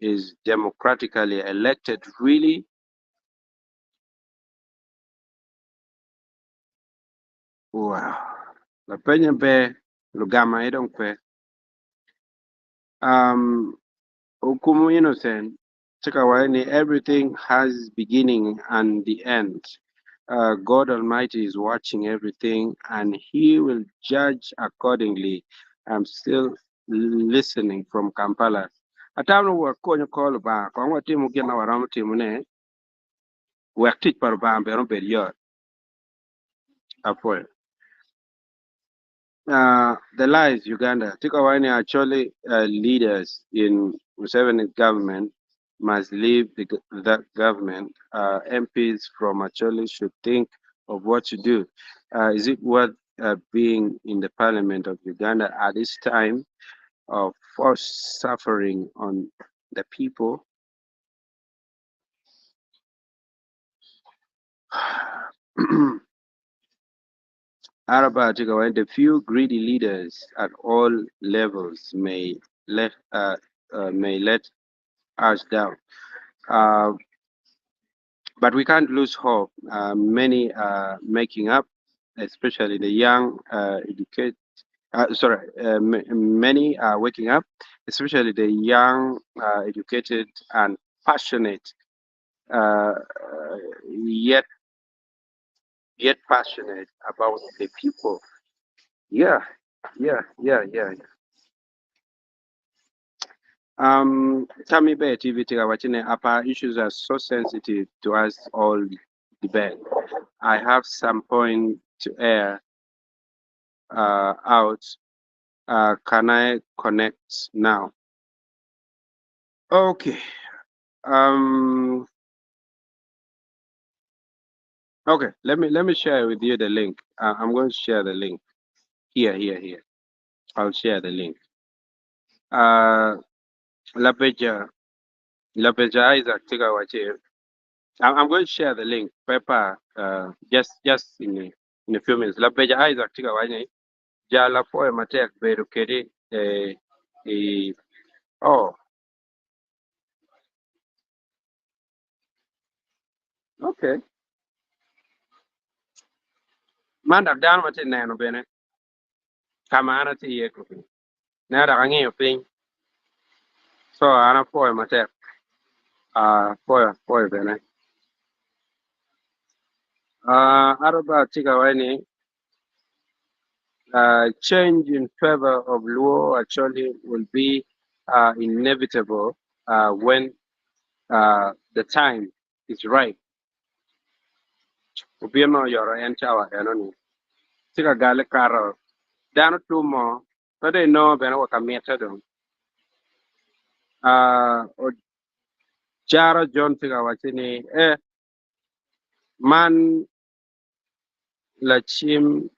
is democratically elected really wow lapenye be lugama aye dong pe um Okumu Innocent tye ka waco ni everything has beginning and the end. God Almighty is watching everything and He will judge accordingly. I'm still listening from Kampala. Atamo ni wakonyo kor Lubanga, kong watimo gin ma waromo timone wek tic pa Lubanga bene obed yot. Apwoyo. The lies Uganda tika waco ni actually leaders in Museveni government must leave the, that government. MPs from Acholi should think of what to do. Is it worth being in the parliament of Uganda at this time of forced suffering on the people? Araba tika waco the few greedy leaders at all levels may let may let us down. But we can't lose hope. Many are making up, especially the young educate. Sorry, many are waking up, especially the young, educated and passionate, yet yet passionate about the people. Yeah. Tammy Bay TV tika wachine apa issues are so sensitive to us all debate. I have some point to air out. Can I connect now? Okay. Okay. Let me share with you the link. I'm going to share the link here, here, here. I'll share the link. Labeja, Labeja Isaac tika wache. I'm going to share the link. Paper. Just in a few minutes. Labeja Isaac tika wache. Jala foe matek bedo kedi eh, oh, okay. Man dak dano ma tye neno bene kama an atye iye kopi. Ne dak ang'iyo piny. So an apwoyo matek. Apwoyo apwoyo bene. Araba tika waini change in favor of Luo actually will be inevitable when the time is right. Obino yoro en cawa enoni. Tika gale karo dano tumo pe dong inongo bene wa ka mitte dong. Ojaro John tika waci ni man lacim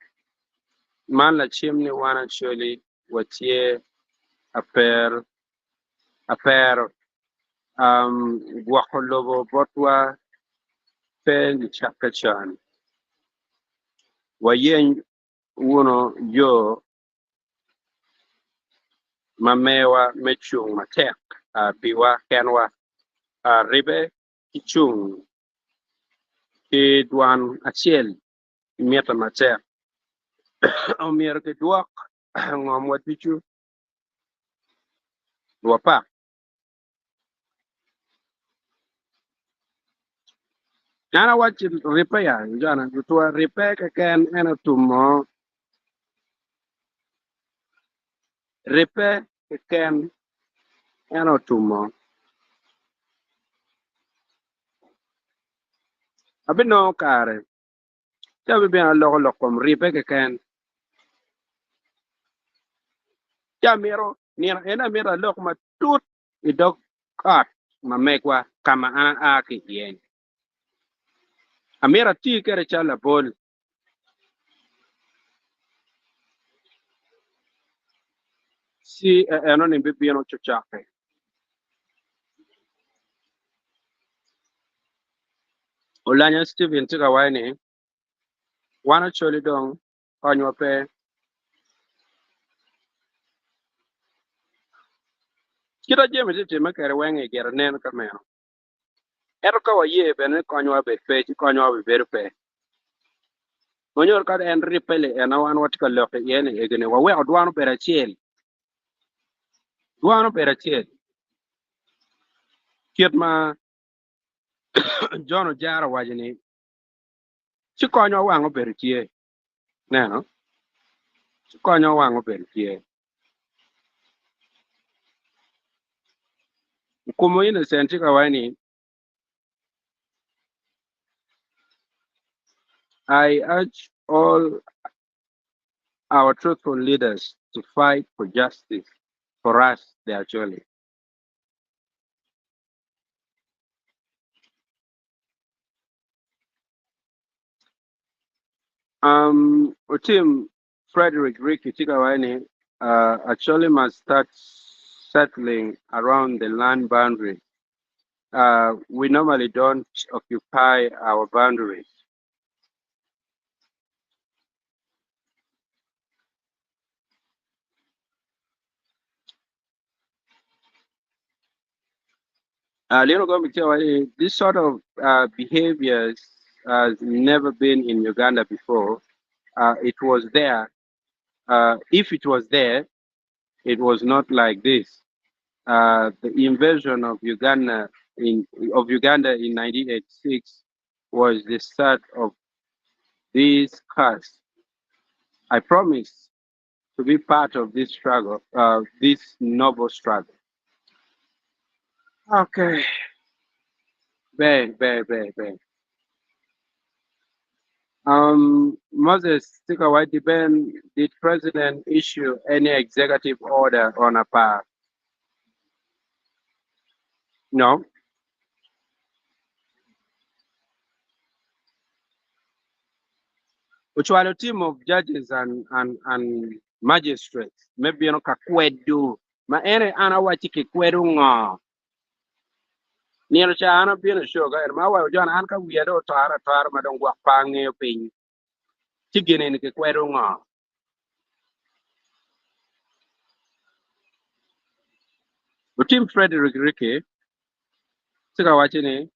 man lacim ni wan actually watye aper apero gwoko lobo botwa pe nicakke con. Wayeny wuno yo ma mewa me cung matek piwa kenwa ribe ki cung ki dwan acel mite matek. Omyero kidwok ngomwa ducu wapak. An awaci ribbe ya jona tutwa ribbe keken en otumo ribbe keken en otumo. Abinongo kare ci abibino aloko lok kom ribbe keken. Ci amito nino en amito alok matut i dog ot ma megwa ka ma an aa ki iye. Amito ati kwede calo labol. Ci enoni bibino cocok-ki. Olanya Stephen tye ka waco ni wan Acholi dong konywa pe. Kit jami tye timme kwede weng i gire nen ka meno. Ento ka waye bene ni konywa obed pe ci konywa obibedo pe. Onyuto ka en ribbe li en wan watye ka lok iye ni egini waweko dwan obedo acel. Dwan obedo acel. Kit ma John Ojara owaco ni Ci konywa wang obedo tye. Neno? Ci konywa wang obedo tye. Okumo Innocent tye ka waco ni, I urge all our truthful leaders to fight for justice for us, the Acholi. Um, Otim Frederick Ricky tye ka waco ni uh, Acholi must start settling around the land boundary. We normally don't occupy our boundaries. Lino Gombe tye ka waco ni this sort of behaviors has never been in Uganda before. It was there. If it was there, it was not like this. The invasion of Uganda in of Uganda in 1986 was the start of this curse. I promise to be part of this struggle, this noble struggle. Okay. Ber, ber, ber, ber. Um, Moses tye ka waco Ben, did president issue any executive order on apar? No. Ocwalo team of judges and, and, and magistrates me bino ka kwedo ma en aye an awacci kikwedo ngo. Nino ca an abino i show ka eno ma awaco John an ka wiya dong otore atora ma dong gwok pe angeyo piny ci gin eni kikwedo ngo. Otim Frederick Ricky tye ka wacci ni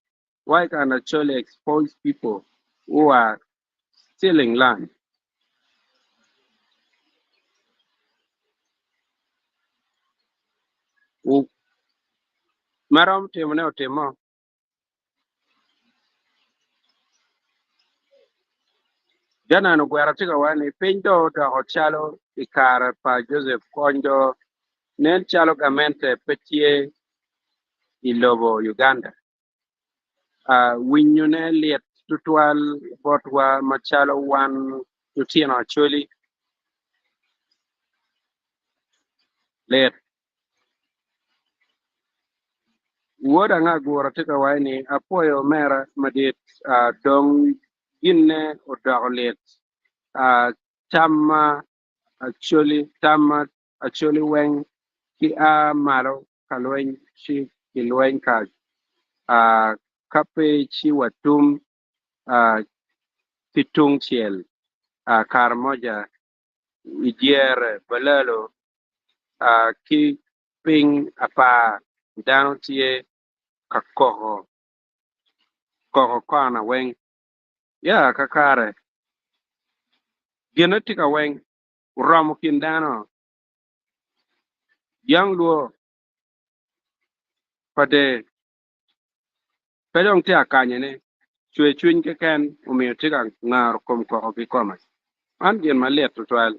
why can Acholi expose people who are stealing land? Ma romo timone otimo. Janan ogwero tye ka waco ni piny dong odoko calo i kare pa Joseph Kony do nen calo gamente pe tye i lobo Uganda. Winyone lit tutwal botwa macalo wan lutino Acholi. Lit. Wod Angagura tye ka waco ni, Apwoyo omera madit, dong ginne odoko lit. Tamma Acholi, tamma Acholi weng ki a malo ka lweny ci ki lweny ka ka pe ci watum ki tung cel Karamoja i dyere balalo ki piny apar dano tye ka koko koko kona weng ya kakare gine tye ka weng oromo kin dano yang lwo pa der pe dong tye akanyone cwer cwiny keken omiyo tye ka ngaro kom koko kikome man gin malit tutwal.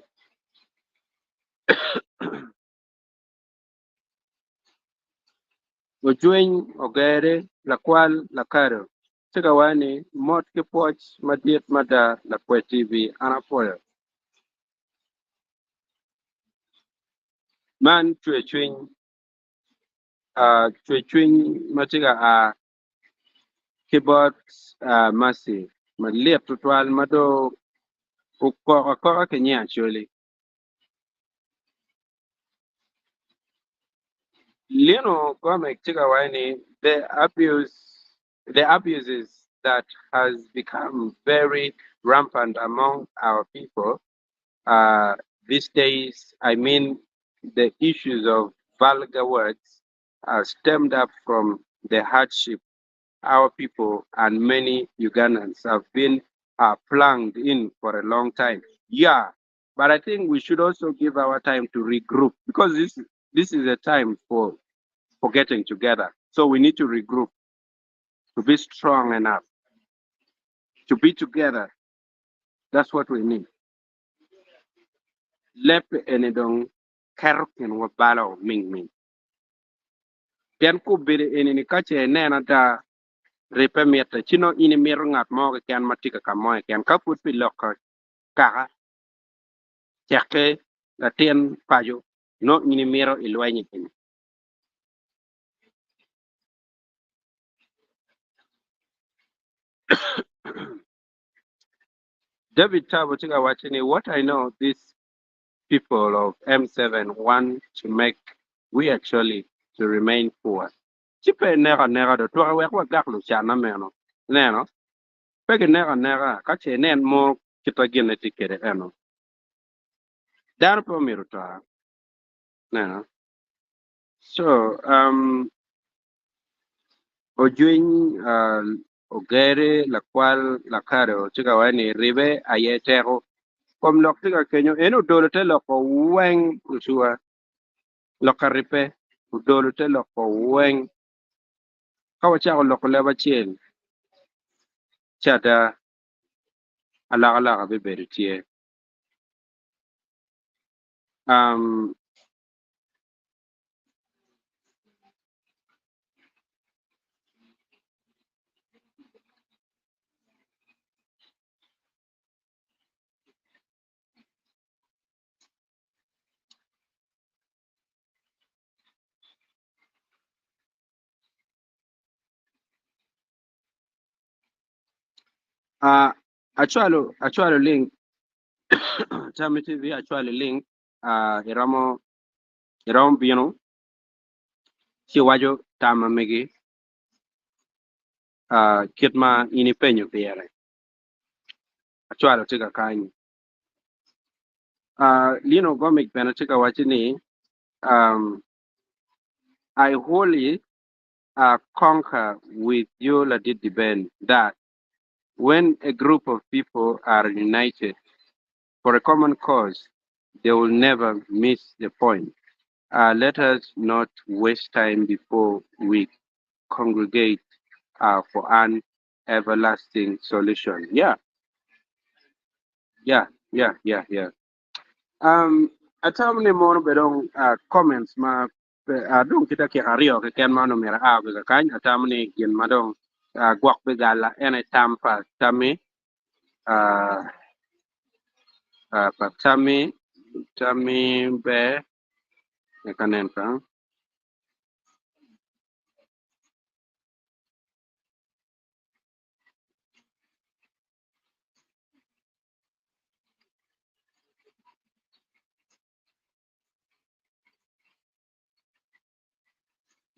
Ojwiny ogere lakwal lakado tye ka waco ni mot ki pwoc madit mada Lakwed TV an apwoyo. Man cwercwiny cwercwiny ma tye ka a ki bot Mercy malit tutwal ma dong okok akoka ki nying Acholi. Lino Gomek tye ka waco ni the abuse the abuses that has become very rampant among our people these days, I mean the issues of vulgar words are stemmed up from the hardship our people and many Ugandans have been plunged in for a long time. Yeah, but I think we should also give our time to regroup because this is a time for getting together. So we need to regroup, to be strong enough, to be together. That's what we need. Leb eni dong keto kinwa balo ming ming. Pien kubedo eni ni ka ce inen ada ribbe mitte, ci nongo in imito ngat mo keken ma tye ka mo keken ka pud pi lok kaka cekke latin paco nongo in imito ilweny eni. David Tabo tye ka wacce ni what I know these people of M7 want to make we actually to remain poor. Ci pe ineko aneka do twake wek wagak lucanna meno. Ineno? Pe gineko aneka ka ce inen mo kita ginne tye kwede eno. Dano pe omyero oto. Ineno? So, um, Ojwiny ogeri lakwal lakado tye ka waco ni ribe aye teko. Kom lok tye ka kenyo en odolo te loko weng lucuwa. Lok ka ribbe odolo te loko weng. Ka wacako loko leb acel ci ada alokaloka bibedo tye. Um, Uh, acwalo acwalo link Tami TV acwalo link uh, iromo iromo bino ci iwaco tam ma megi uh, kit ma in ipenyo pire. Acwalo tye ka kany. Uh, Lino Gomic bene tye ka waco ni um, I wholly concur with you Ladit Diben that when a group of people are united for a common cause they will never miss the point. Uh, let us not waste time before we congregate uh, for an everlasting solution. Yeah, yeah, yeah, yeah, yeah. Um, atamo ni mono be dong uh, comments ma uh, dong ki dakika aryo keken ma onongo myero aa ki kakany atamo ni gin ma dong uh, gwok bigalla en aye tam pa Tammy uh, uh, pa Tammy Tammy be eka nen kang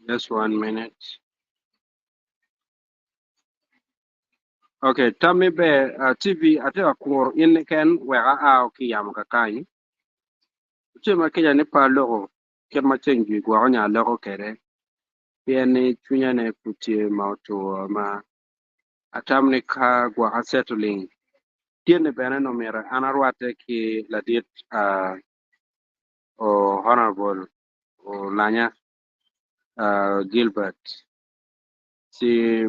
Just one minute. Okay, tammi ber uh, TV atye ka kuro in keken wek aa ki yamo kakany. Tye ma kica ni pe aloko kit ma ceng jwi gwoko nyo aloko kwede pien ni cwinya ne pud tye ma otur ma atamo ni ka gwok aceto ling tyene bene nongo myero an arwatte ki ladit uh, Honorable Olanya uh, Gilbert ci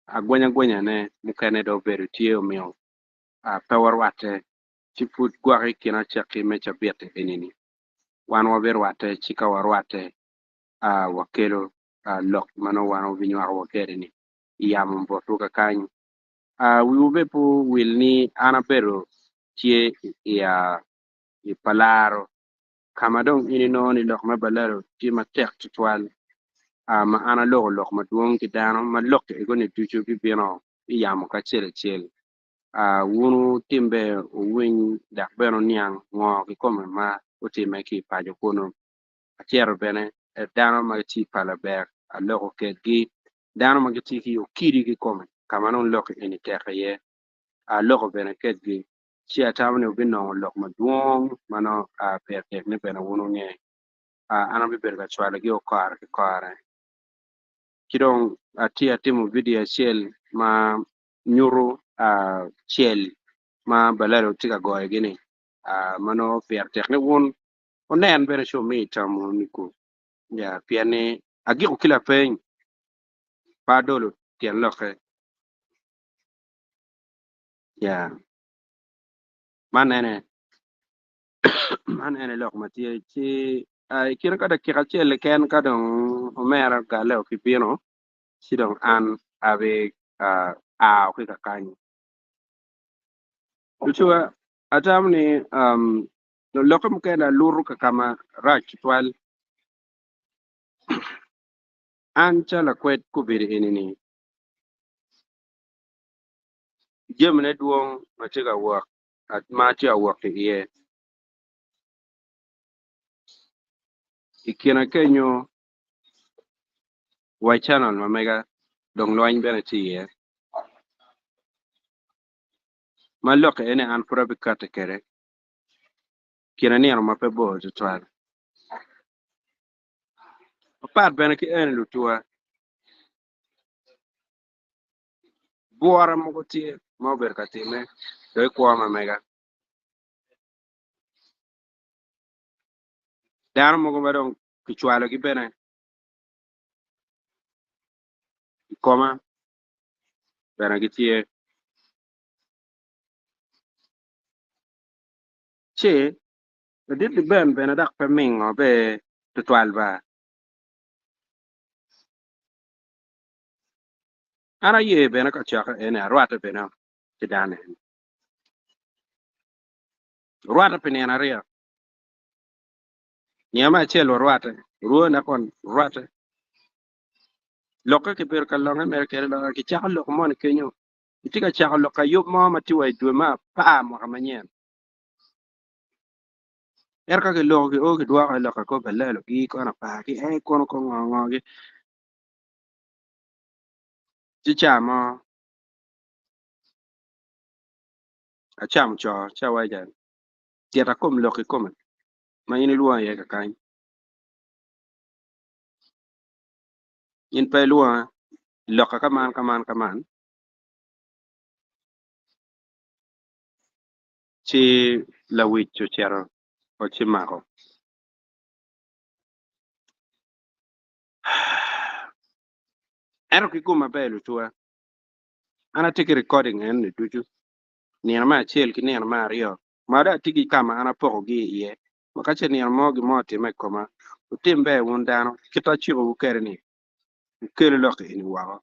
agwenya gwenyane mukene dong obedo tye omiyo uh, pe warwatte ci pud gwok i kin acakki me cabit eni-ni wan wabirwatte ci ka warwatte uh, wakelo uh, lok ma nongo wan wabinywako wa kwede-ni i yamo botwu kakany. Uh, wiwu bene pe owil ni an abedo tye i, uh, i Palaro ka ma dong in inongo ni lok me balalo tye matek tutwal, uh, ma an aloko lok madwong ki dano ma lok ego-ni ducu bibino i yamo kacel acel. Uh, wun wutim ber wuwiny dok bene wuniang ngo kikome ma otimme ki i paco kunu. Acito bene dano ma gitye i pala ber aloko kedgi, dano ma gitye ki okidi kikome ka ma nongo lok eni tek iye aloko bene kedgi ci atamo ni wubinongo lok madwong ma nongo pire tek ni bene wun wunge. An abibedo ka cwalogi kore ki kore. Ki dong atye atimo vidio acel ma nyuto cel ma balalo tye ka goyogi-ni ma nongo pire tek ni wun wunen bene ci wumi tamwu niku. Ya, pien ni agiko ki lapeny, pe adolo tyen lokke. Ya. Man ene man ene lok ma tye ci i kine ka dakika acel keken ka dong omera ogalle ki bino ci dong an abi ao ki kakany. Lucuwa atamo ni lokke mukene aluto kakama rac tutwal an calo lakwed gubedo eni-ni jamine dwong ma tye ka wok ma atye ka wok ki iye. I kine kenyo wa i canal ma mega dong lweny bene tye iye ma lokke eni an pud abikati kwede kine nino ma pe bor tutwal. Mapat bene ki eni lutuwa. Bwura mogo tye ma obedo ka timme dong i kwo ma mega. Dano mogo ma dong kicwalogi bene i koma bene gitye. Ci ladit Liben bene dok pe mingo be tutwal ba. An aye bene kacokke eni arwatte bene ki dano eni. Orwatte pi nino aryo. Nino me acel warwatte, orwone kon rwatte. Lokke kibedo ka longe mere kede lokke kicako lok moni kenyo. Kitye ka cako lok ka yub mo ma tye wa i dwe me apar mwaka manyen. Ento ka kiloko kio kidwoko i lok ka kor balelo gi kono apar ki ee kono ko ngo ngo gi. Ci ca mo acamo co ci awaca tita kom lok kikome ma in ilwonga iye kakany. In pe ilwonga i lokka kaman kaman kaman ci lawic ocito ocimako. Ento ki gum maber lutuwa, an atye ki recording eni ducu, nino me acel ki nino me aryo, ma dong atye ki ka ma an apokogi iye, ma ka ce nino mo gin mo otimme i koma, wutim ber wun dano, kit ma acikowu kwede-ni, wukel lok eni woko.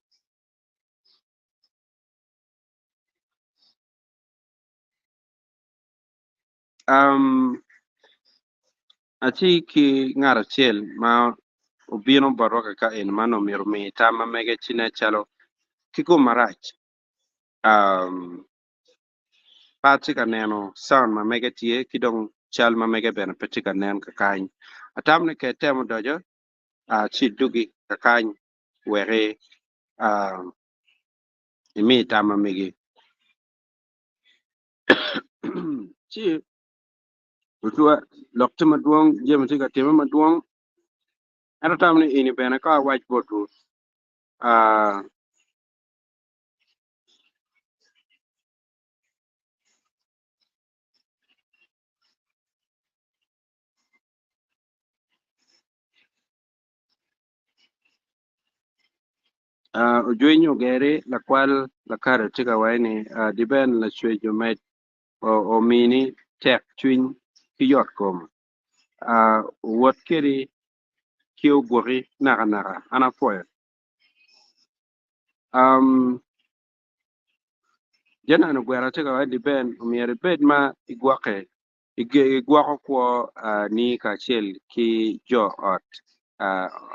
Um, atye ki ngat acel ma obino botwa kaka eni ma onongo myero omi tam ma mege ci nen calo ki gum marac. Um, pe atye ka neno sound ma mege tye ki dong cal ma mege bene pe tye ka nen kakany. Atamo ni ka itemo doco, uh, ci idugi kakany weki uh, imi tam ma megi. Ci otwa lok tye madwong, jami tye ka timme madwong. Ento atamo ni eni bene ka awac botwu ah, ah, ojwiny ogeri lakwal lakara tye ka waco ni ah, diben lacwec omed omini tek cwiny ki yot kom. Ah, owot kedi ki ogwoki nakanaka. An apwoyo. Um, Janan ogwera tye ka waco ni Ben omyero ibed ma igwokke igwoko kwo ni kacel ki jo ot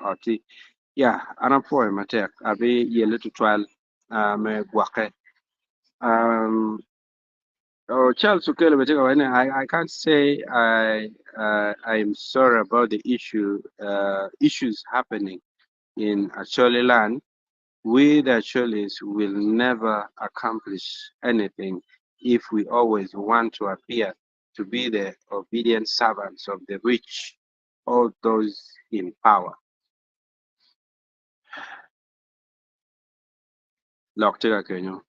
oti. Ya, an apwoyo matek abiyelle tutwal me gwokke. Um, oh, Charles Okello bene tye ka waco ni I, I can't say I, I'm sorry about the issue, issues happening in Acholi land. We the Acholis will never accomplish anything if we always want to appear to be the obedient servants of the rich or those in power. Lok tye ka kenyo.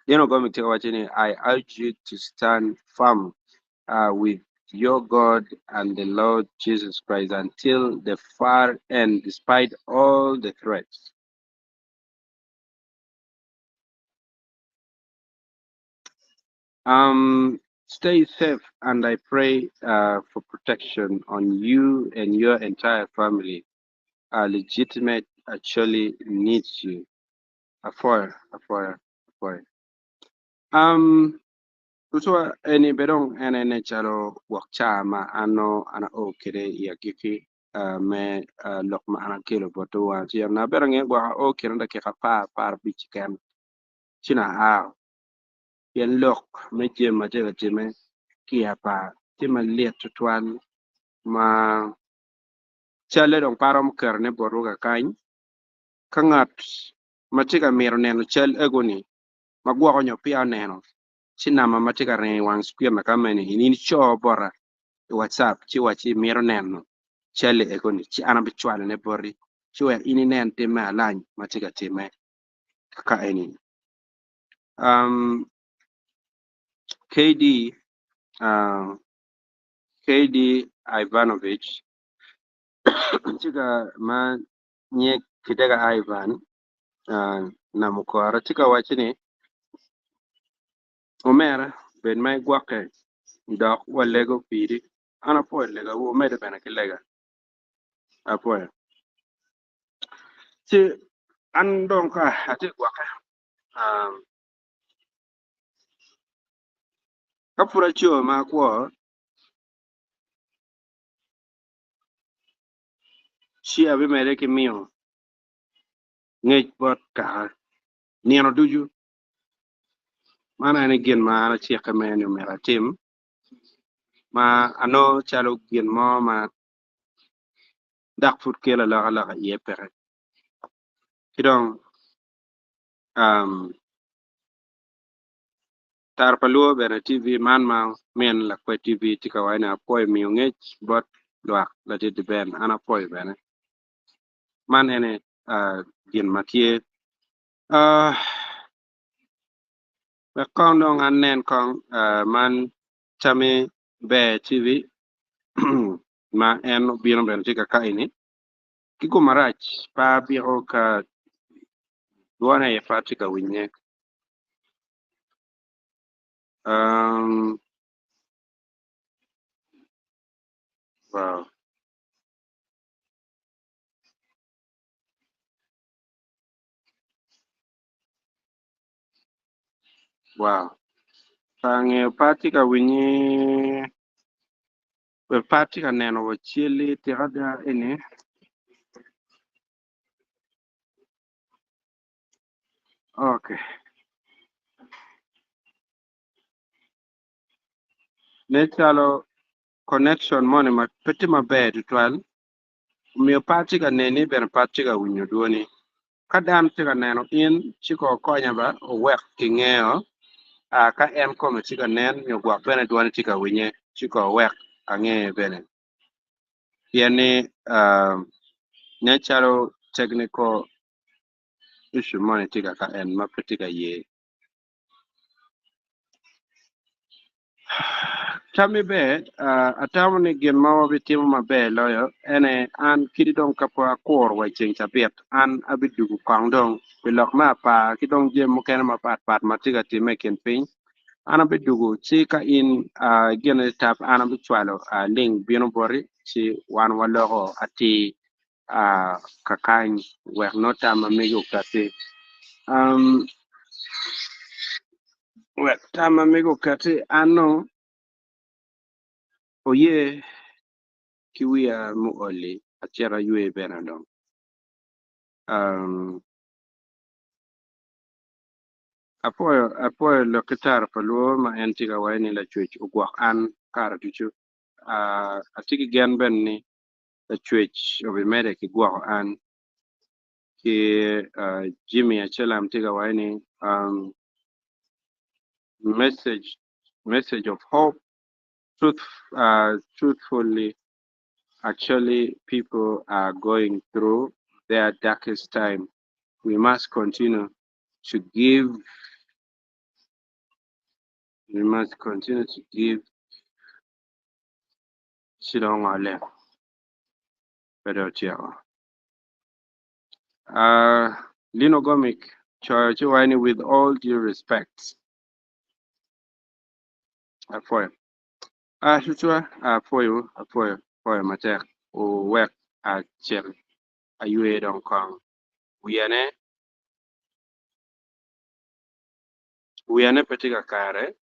Dino Gomi tye ka waco ni I urge you to stand firm uh, with your God and the Lord Jesus Christ until the far end despite all the threats. Um, Stay safe and I pray for protection on you and your entire family. Our legitimate Acholi needs you. Apwoyo, apwoyo, apwoyo. Um, tutwa eni be dong en ene calo gwok ca ma an nongo an ao kwede i agikki uh, me uh, lok ma an akelo botwu wa. Ci an abedo angeyo gwok ao kine dakika apar, aparabic keken ci na ao. Pien lok me jami ma tye ka timme ki i apar tye malit tutwal ma calle dong pe aromo ketone botwu kakany. Ka ngat ma tye ka mito neno cal ego-ni ma gwoko nyo peya oneno, ci namba ma tye ka ringo i wang screen-na ka meno in ico bota i WhatsApp ci iwacci imito neno cal-li ego-ni ci an abicwalone boti ci wek in inen tim me alany ma tye ka timme ka eni. Um, KD, uh, KD Ivanovich, tye ka ma nye Kidega Ivan uh, Namukora tye ka wacci ni omera bed ma igwokke dok walego piri. An apwoyo legawu, wumedde bene ki lega. Apwoyo. Ci an dong ka atye ka gwokke, ka pud aco ma akwo, ci abimedde ki miyo ngec bot kaka nino ducu. Man aye gin ma an acikke mere ni myero atim, ma anongo calo gin mo ma dok pud kelo alokaloka iye peke. Ki dong Tara pa Luo bene TV man ma min Lakwed TV tye ka waco ni apwoyo miyo ngec bot lwak ladit Ben an apwoyo bene. Man ene gin ma tye. Wek kong dong anen kong man Tammy Ber TV ma en obino bene tye ka kaini ki gum marac pe abiko ka dwone aye pe atye ka winye. Um, wow. Wow. Pe angeyo pe atye ka winye Pe atye ka neno wa cal-li tika ada eni. Ok. Nen calo connection moni ma pe tye maber tutwal omiyo pe atye ka neni bene pe atye ka winyo dwoni. Ka dano tye ka neno in ci ko konya ba owek kingeyo ka en kome tye ka nen nyo gwok bene dwone tye ka winye ci ko owek ange bene pien ni nen calo technical issue moni tye ka en ma pe tye ka ye. Tammi ber, atamo ni gin ma wabitimo maber loyo ene an kadi dong ka pe akuro wa i ceng cabit, an abidugo kong dong pi lok me apar ki dong jami mukene mapatpat ma tye ka timme i kin piny. An abidugo ci ka in gin itap an abicwalo link bino boti ci wan waloko atir kakany wek nongo tam ma megi okatti. Wek tam ma megi okatti an nongo oye ki wiya muoli acit aywe bene dong. Apwoyo apwoyo lok ki tara pa lwor ma en tye ka waco ni Lacwec ogwok an kare ducu. Atye ki gen bene ni Lacwec obimedde ki gwoko an. Ki Jimmy Acelam tye ka waco ni message message of hope truth truthfully actually people are going through their darkest time we must continue to give we must continue to give ci dong ongole pe dong otyeko. Uh, Lino Gomic coyo ci waco ni with all due respect. Apwoyo. Cucwa, apwoyo, apwoyo, apwoyo matek. Wuwek acit aywe dong kong. Wiyane, wiyane pe tye kakare.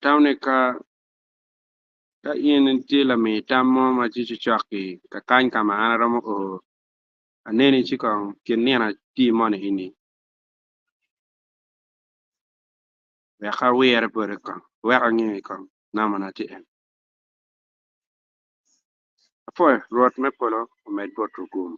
Tam ni ka ka in itye lami tam mo ma tye cocok-ki kakany ka ma an aromo o, aneni ci kong kin nino adi moni eni wek awire bote kong, wek ange kong nambana tye en. Apwoyo, Rwot me polo omed botwu gum.